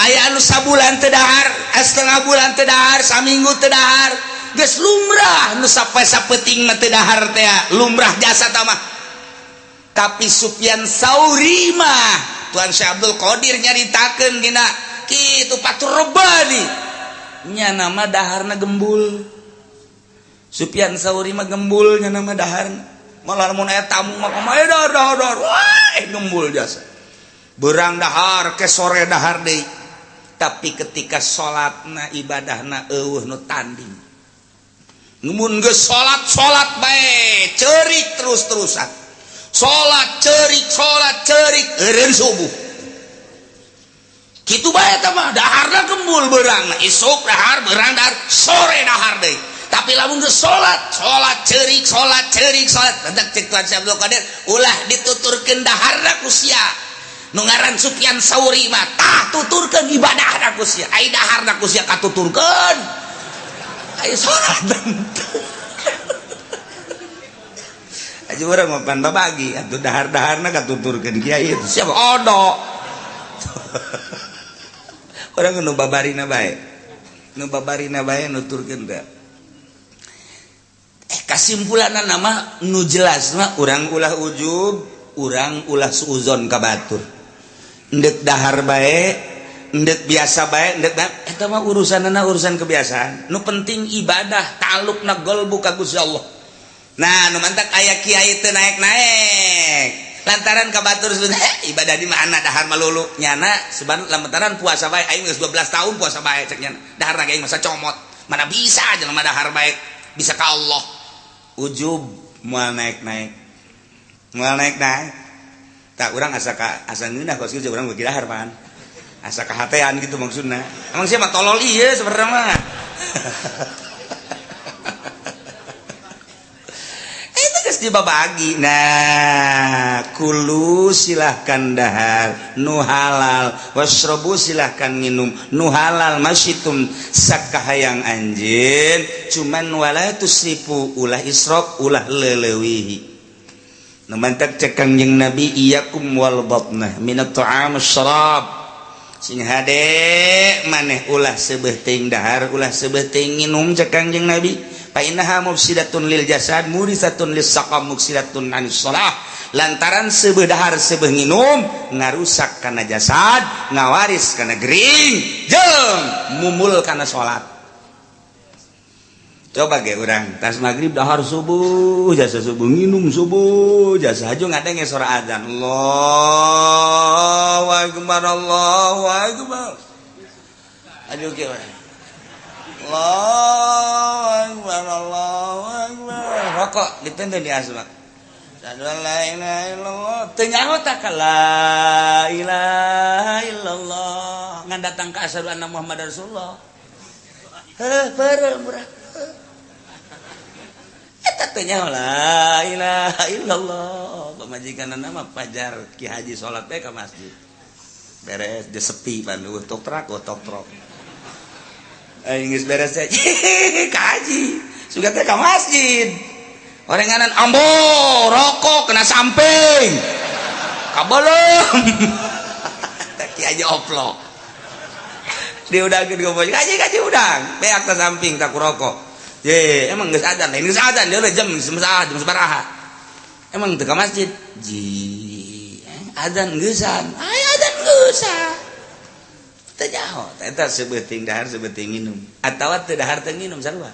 aya anu sabulan teu dahar, setengah bulan teu dahar, saminggu teu dahar, geus lumrah nu sampai sapeuting mah teu dahar teh, lumrah jasa tah mah. Tapi Sufyan Sauri mah Tuan Syekh Abdul Qadir nyaritakeun dina kitu Fathur Rabbani nya nama daharna gembul. Sufyan Sauri mah gembul nya nama daharna. Malah mun aya tamu mah kumaha dahar dahar dahar. Wah, gembul jasa. Berang dahar ke sore dahar deui. Tapi ketika salatna ibadahna eueuh nu tanding. Mun geus salat salat bae ceurik terus-terusan. Salat ceurik salat ceurik eureun subuh. Kitu bae eta mah daharna gembul beurangna, isuk dahar beurang dahar, sore dahar deui. Tapi lamun geus salat, salat ceurik, salat ceurik, salat hendak cek Tuhan Syekh Abdul Qadir ulah dituturkeun daharna ku sia. Nu ngaran Sufyan Sauri mah tah tuturkeun ibadahna ku sia. Ai daharna ku sia katuturkeun. Ai salat henteu. Aja urang mah pan babagi atuh dahar-daharna katuturkeun kiai itu siapa odo. Urang nu babarina bae. Nu babarina bae nuturkeun teh. Kasimpulanna nama nu jelas mah urang ulah ujub, urang ulah suuzon ka batur. Endek dahar bae, endek biasa bae, endek eta mah urusanana urusan kebiasaan. Nu penting ibadah, ta'alluqna qalbu ka Gusti Allah. Nah, nu mantak aya kiai teu naek-naek. Lantaran ka batur ibadah di mana dahar malulu nyana seban lantaran puasa bae aing geus 12 tahun puasa bae cek nyana. Daharna ge aing masa comot. Mana bisa jelema dahar bae bisa ka Allah. Ujub moal naek-naek. Moal naek-naek. Tak urang asa ka asa ngeunah kos kieu urang beuki dahar pan. Asa kahatean gitu maksudna. Emang sia mah tolol ieu sebenarnya mah. Itu geus dibabagi. Nah, kulu silahkan dahar nu halal, wasrobu silahkan minum nu halal masyitum sakahayang anjeun, cuman wala tusrifu ulah israf ulah leleuwihi. Nu mantak cek Kangjeng Nabi iyyakum wal batnah minat ta'am syarab. Sing hade maneh ulah seubeuh teuing dahar ulah seubeuh teuing nginum cek Kangjeng Nabi. Fa innaha mufsidatun lil jasad murisatun lis saqam muksidatun anis shalah. Lantaran seubeuh dahar seubeuh nginum ngarusak kana jasad, ngawaris kana gering, jeung mumul kana salat. Coba ge urang tas magrib dahar subuh, jasa subuh nginum subuh, jasa haju ngadenge suara azan. Allahu akbar, Allahu akbar. Aduh ge urang. Allahu akbar, Allahu akbar. Rokok ditenten di asma. Asyhadu an la ilaha illallah. Teu nyaho tah ka la ilaha illallah. Ngan datang ka asyhadu anna Muhammadar Rasulullah. Heuh, beureum urang. Eta teh nyaho la ilaha illallah. Pamajikanna mah pajar Ki Haji salat teh ka masjid. Beres dia sepi pan eueuh tok trak tok trok. Aing geus beres teh ka haji. Sugan teh ka masjid. Orenganan ambo rokok kena samping. Kabelum. Teh Ki Haji oplok. Diudangkeun ka kaji kaji udang. Beak ta samping tak rokok. Ye, emang geus adzan, lain geus adzan deui jam jam sabaraha. Emang teu ka masjid? Ji, adzan geusan. Aya adzan geusan. Teu nyaho, eta sebeuting dahar sebeuting nginum. Atawa teu dahar teu nginum sarua.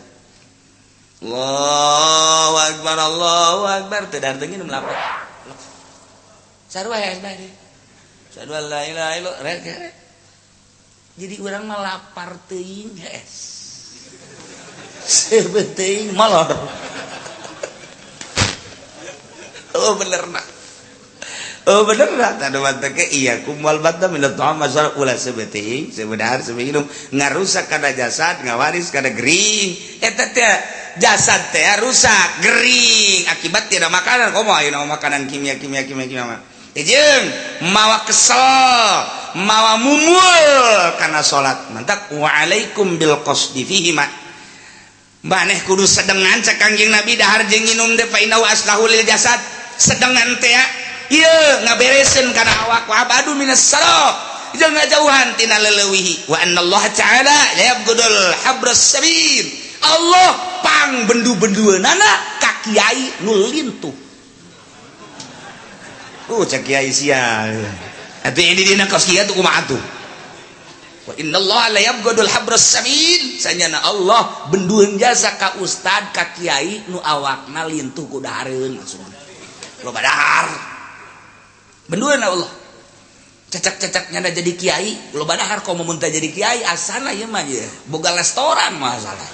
Allahu akbar, Allahu akbar, teu dahar teu nginum lapar. Sarua ya bae. Asyhadu an la ilaha illallah. Jadi urang mah lapar teuing hees. Sebeting molor. Oh bener nak. Oh bener nak. Tadu manteke iya kumal batta minat ta'am masal ulah sebeting sebedar sebinum ngarusak kana jasad ngawaris kana gering. Eta teh jasad teh rusak gering akibat tidak makanan. Komo ayeuna makanan kimia kimia kimia kimia mah. Jeung mawa kesel, mawa mumul kana salat. Mantak wa alaikum bil qasdi fihi ma. Maneh kudu sedengan cek Kangjeng Nabi dahar jeung nginum teh fa innahu aslahu lil jasad. Sedengan teh ieu ngabereseun kana awak wa abadu minas saraf. Jeung ngajauhan tina leleuwihi. Wa annallaha ta'ala la yabghudul habras sabil. Allah pang bendu-bendueunana ka kiai nu lintuh. Cek kiai sia. Atuh ini dina kos kieu tuh kumaha atuh? Wa innallaha la yabghadul habras samin. Sanyana Allah bendueun jasa ka ustad ka kiai nu awakna lintuh ku dahareun maksudna. Loba dahar. Bendueun Allah. Cecak-cecak nyana jadi kiai, loba dahar komo mun teu jadi kiai asana ieu mah ieu. Boga restoran masalah.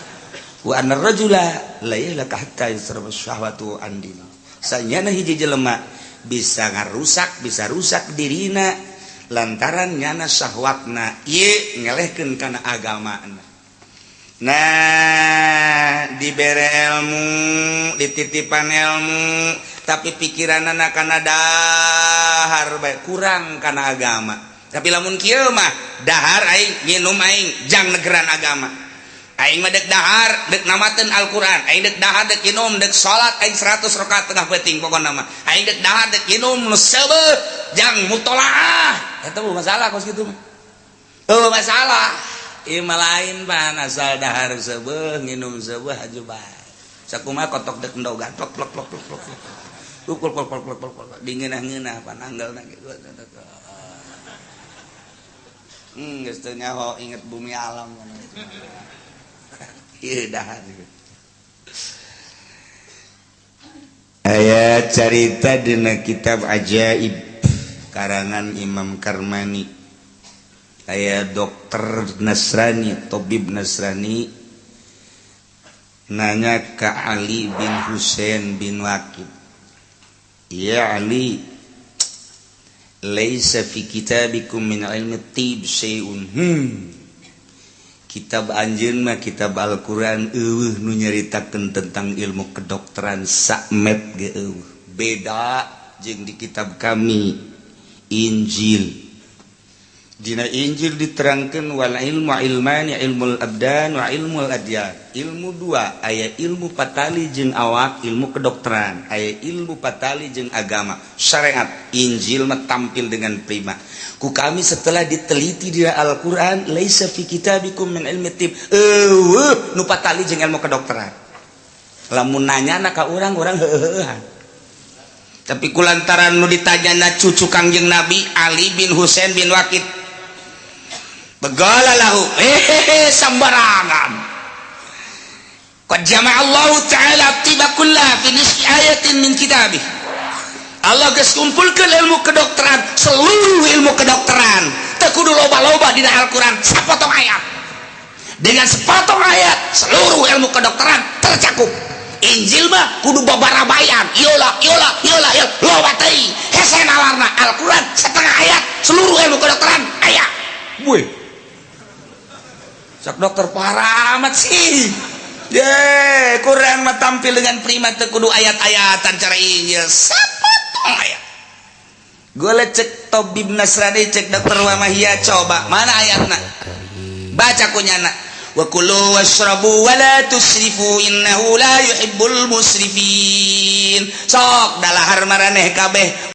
Wa anna rajula la yahlaka hatta yusraba syahwatu an dini. Sanyana hiji jelema bisa ngarusak, bisa rusak dirina lantaran nyana syahwatna ieu ngelehkeun kana agamana. Nah, dibere ilmu, dititipan ilmu, tapi pikiran anak karena dahar bae, kurang karena agama. Tapi lamun kieu mah, dahar aing, nginum aing, jang negeran agama. Aing mah dek dahar, dek namateun Al-Qur'an. Aing dek dahar, dek nginum, dek salat aing 100 rakaat tengah peuting pokona mah. Aing dek dahar, dek nginum nu seubeuh jang mutolaah. Eta mah masalah kos kitu mah. Oh, masalah. Ieu mah lain pan, asal dahar seubeuh, nginum seubeuh, haju bae. Sakumaha kotok dek endogan, plok plok plok plok plok. Plok plok plok plok plok plok. Dingeunah-ngeunah pan anggelna gitu. Geus teu nyaho inget bumi alam. Ieu dahar. Aya carita dina kitab Ajaib karangan Imam Karmani. Aya dokter Nasrani, tobib Nasrani nanya ke Ali bin Husain bin Waqid, "Ya Ali, laisa fi kitabikum min ilmi tib syai'un." Kitab anjeun mah, kitab Al-Qur'an, euweuh nu nyaritakeun tentang ilmu kedokteran, sakmet ge euweuh. Beda jeung di kitab kami, Injil. Dina Injil diterangkan wal ilmu ilmani, ilmul abdan wa ilmul adyan. Ilmu dua, aya ilmu patali jeung awak, ilmu kedokteran, aya ilmu patali jeung agama, syariat. Injil mah tampil dengan prima. Ku kami setelah diteliti di Al-Qur'an, laisa fi kitabikum min ilmi tib, euweuh nu patali jeung ilmu kedokteran. Lamun nanya na ka urang, urang heuheuhan. Tapi kulantaran nu ditanyana cucu Kangjeng Nabi Ali bin Husain bin Waqid, begala lahu, eh, sembarangan. Qad jama'a Allah Ta'ala tiba kulla fi nisfi ayatin min kitabih. Allah geus kumpulkeun ilmu kedokteran, seluruh ilmu kedokteran teu kudu loba-loba dina Al-Qur'an, sapotong ayat. Dengan sepotong ayat seluruh ilmu kedokteran tercakup. Injil mah kudu babarabayan, yola yola yola yola, loba teuing, hese nalarna. Al-Qur'an setengah ayat seluruh ilmu kedokteran aya. Wih, sok dokter parah amat sih. Ye, Quran mah tampil dengan prima, teu kudu ayat-ayatan cara Injil, sapotong ayat. Gue cek tobib Nasrani, cek dokter Wamahia, coba mana ayatna, baca kunyana, wa kulu washrabu wa la tusrifu innahu la yuhibbul musrifin. Sok dalahar maraneh kabeh.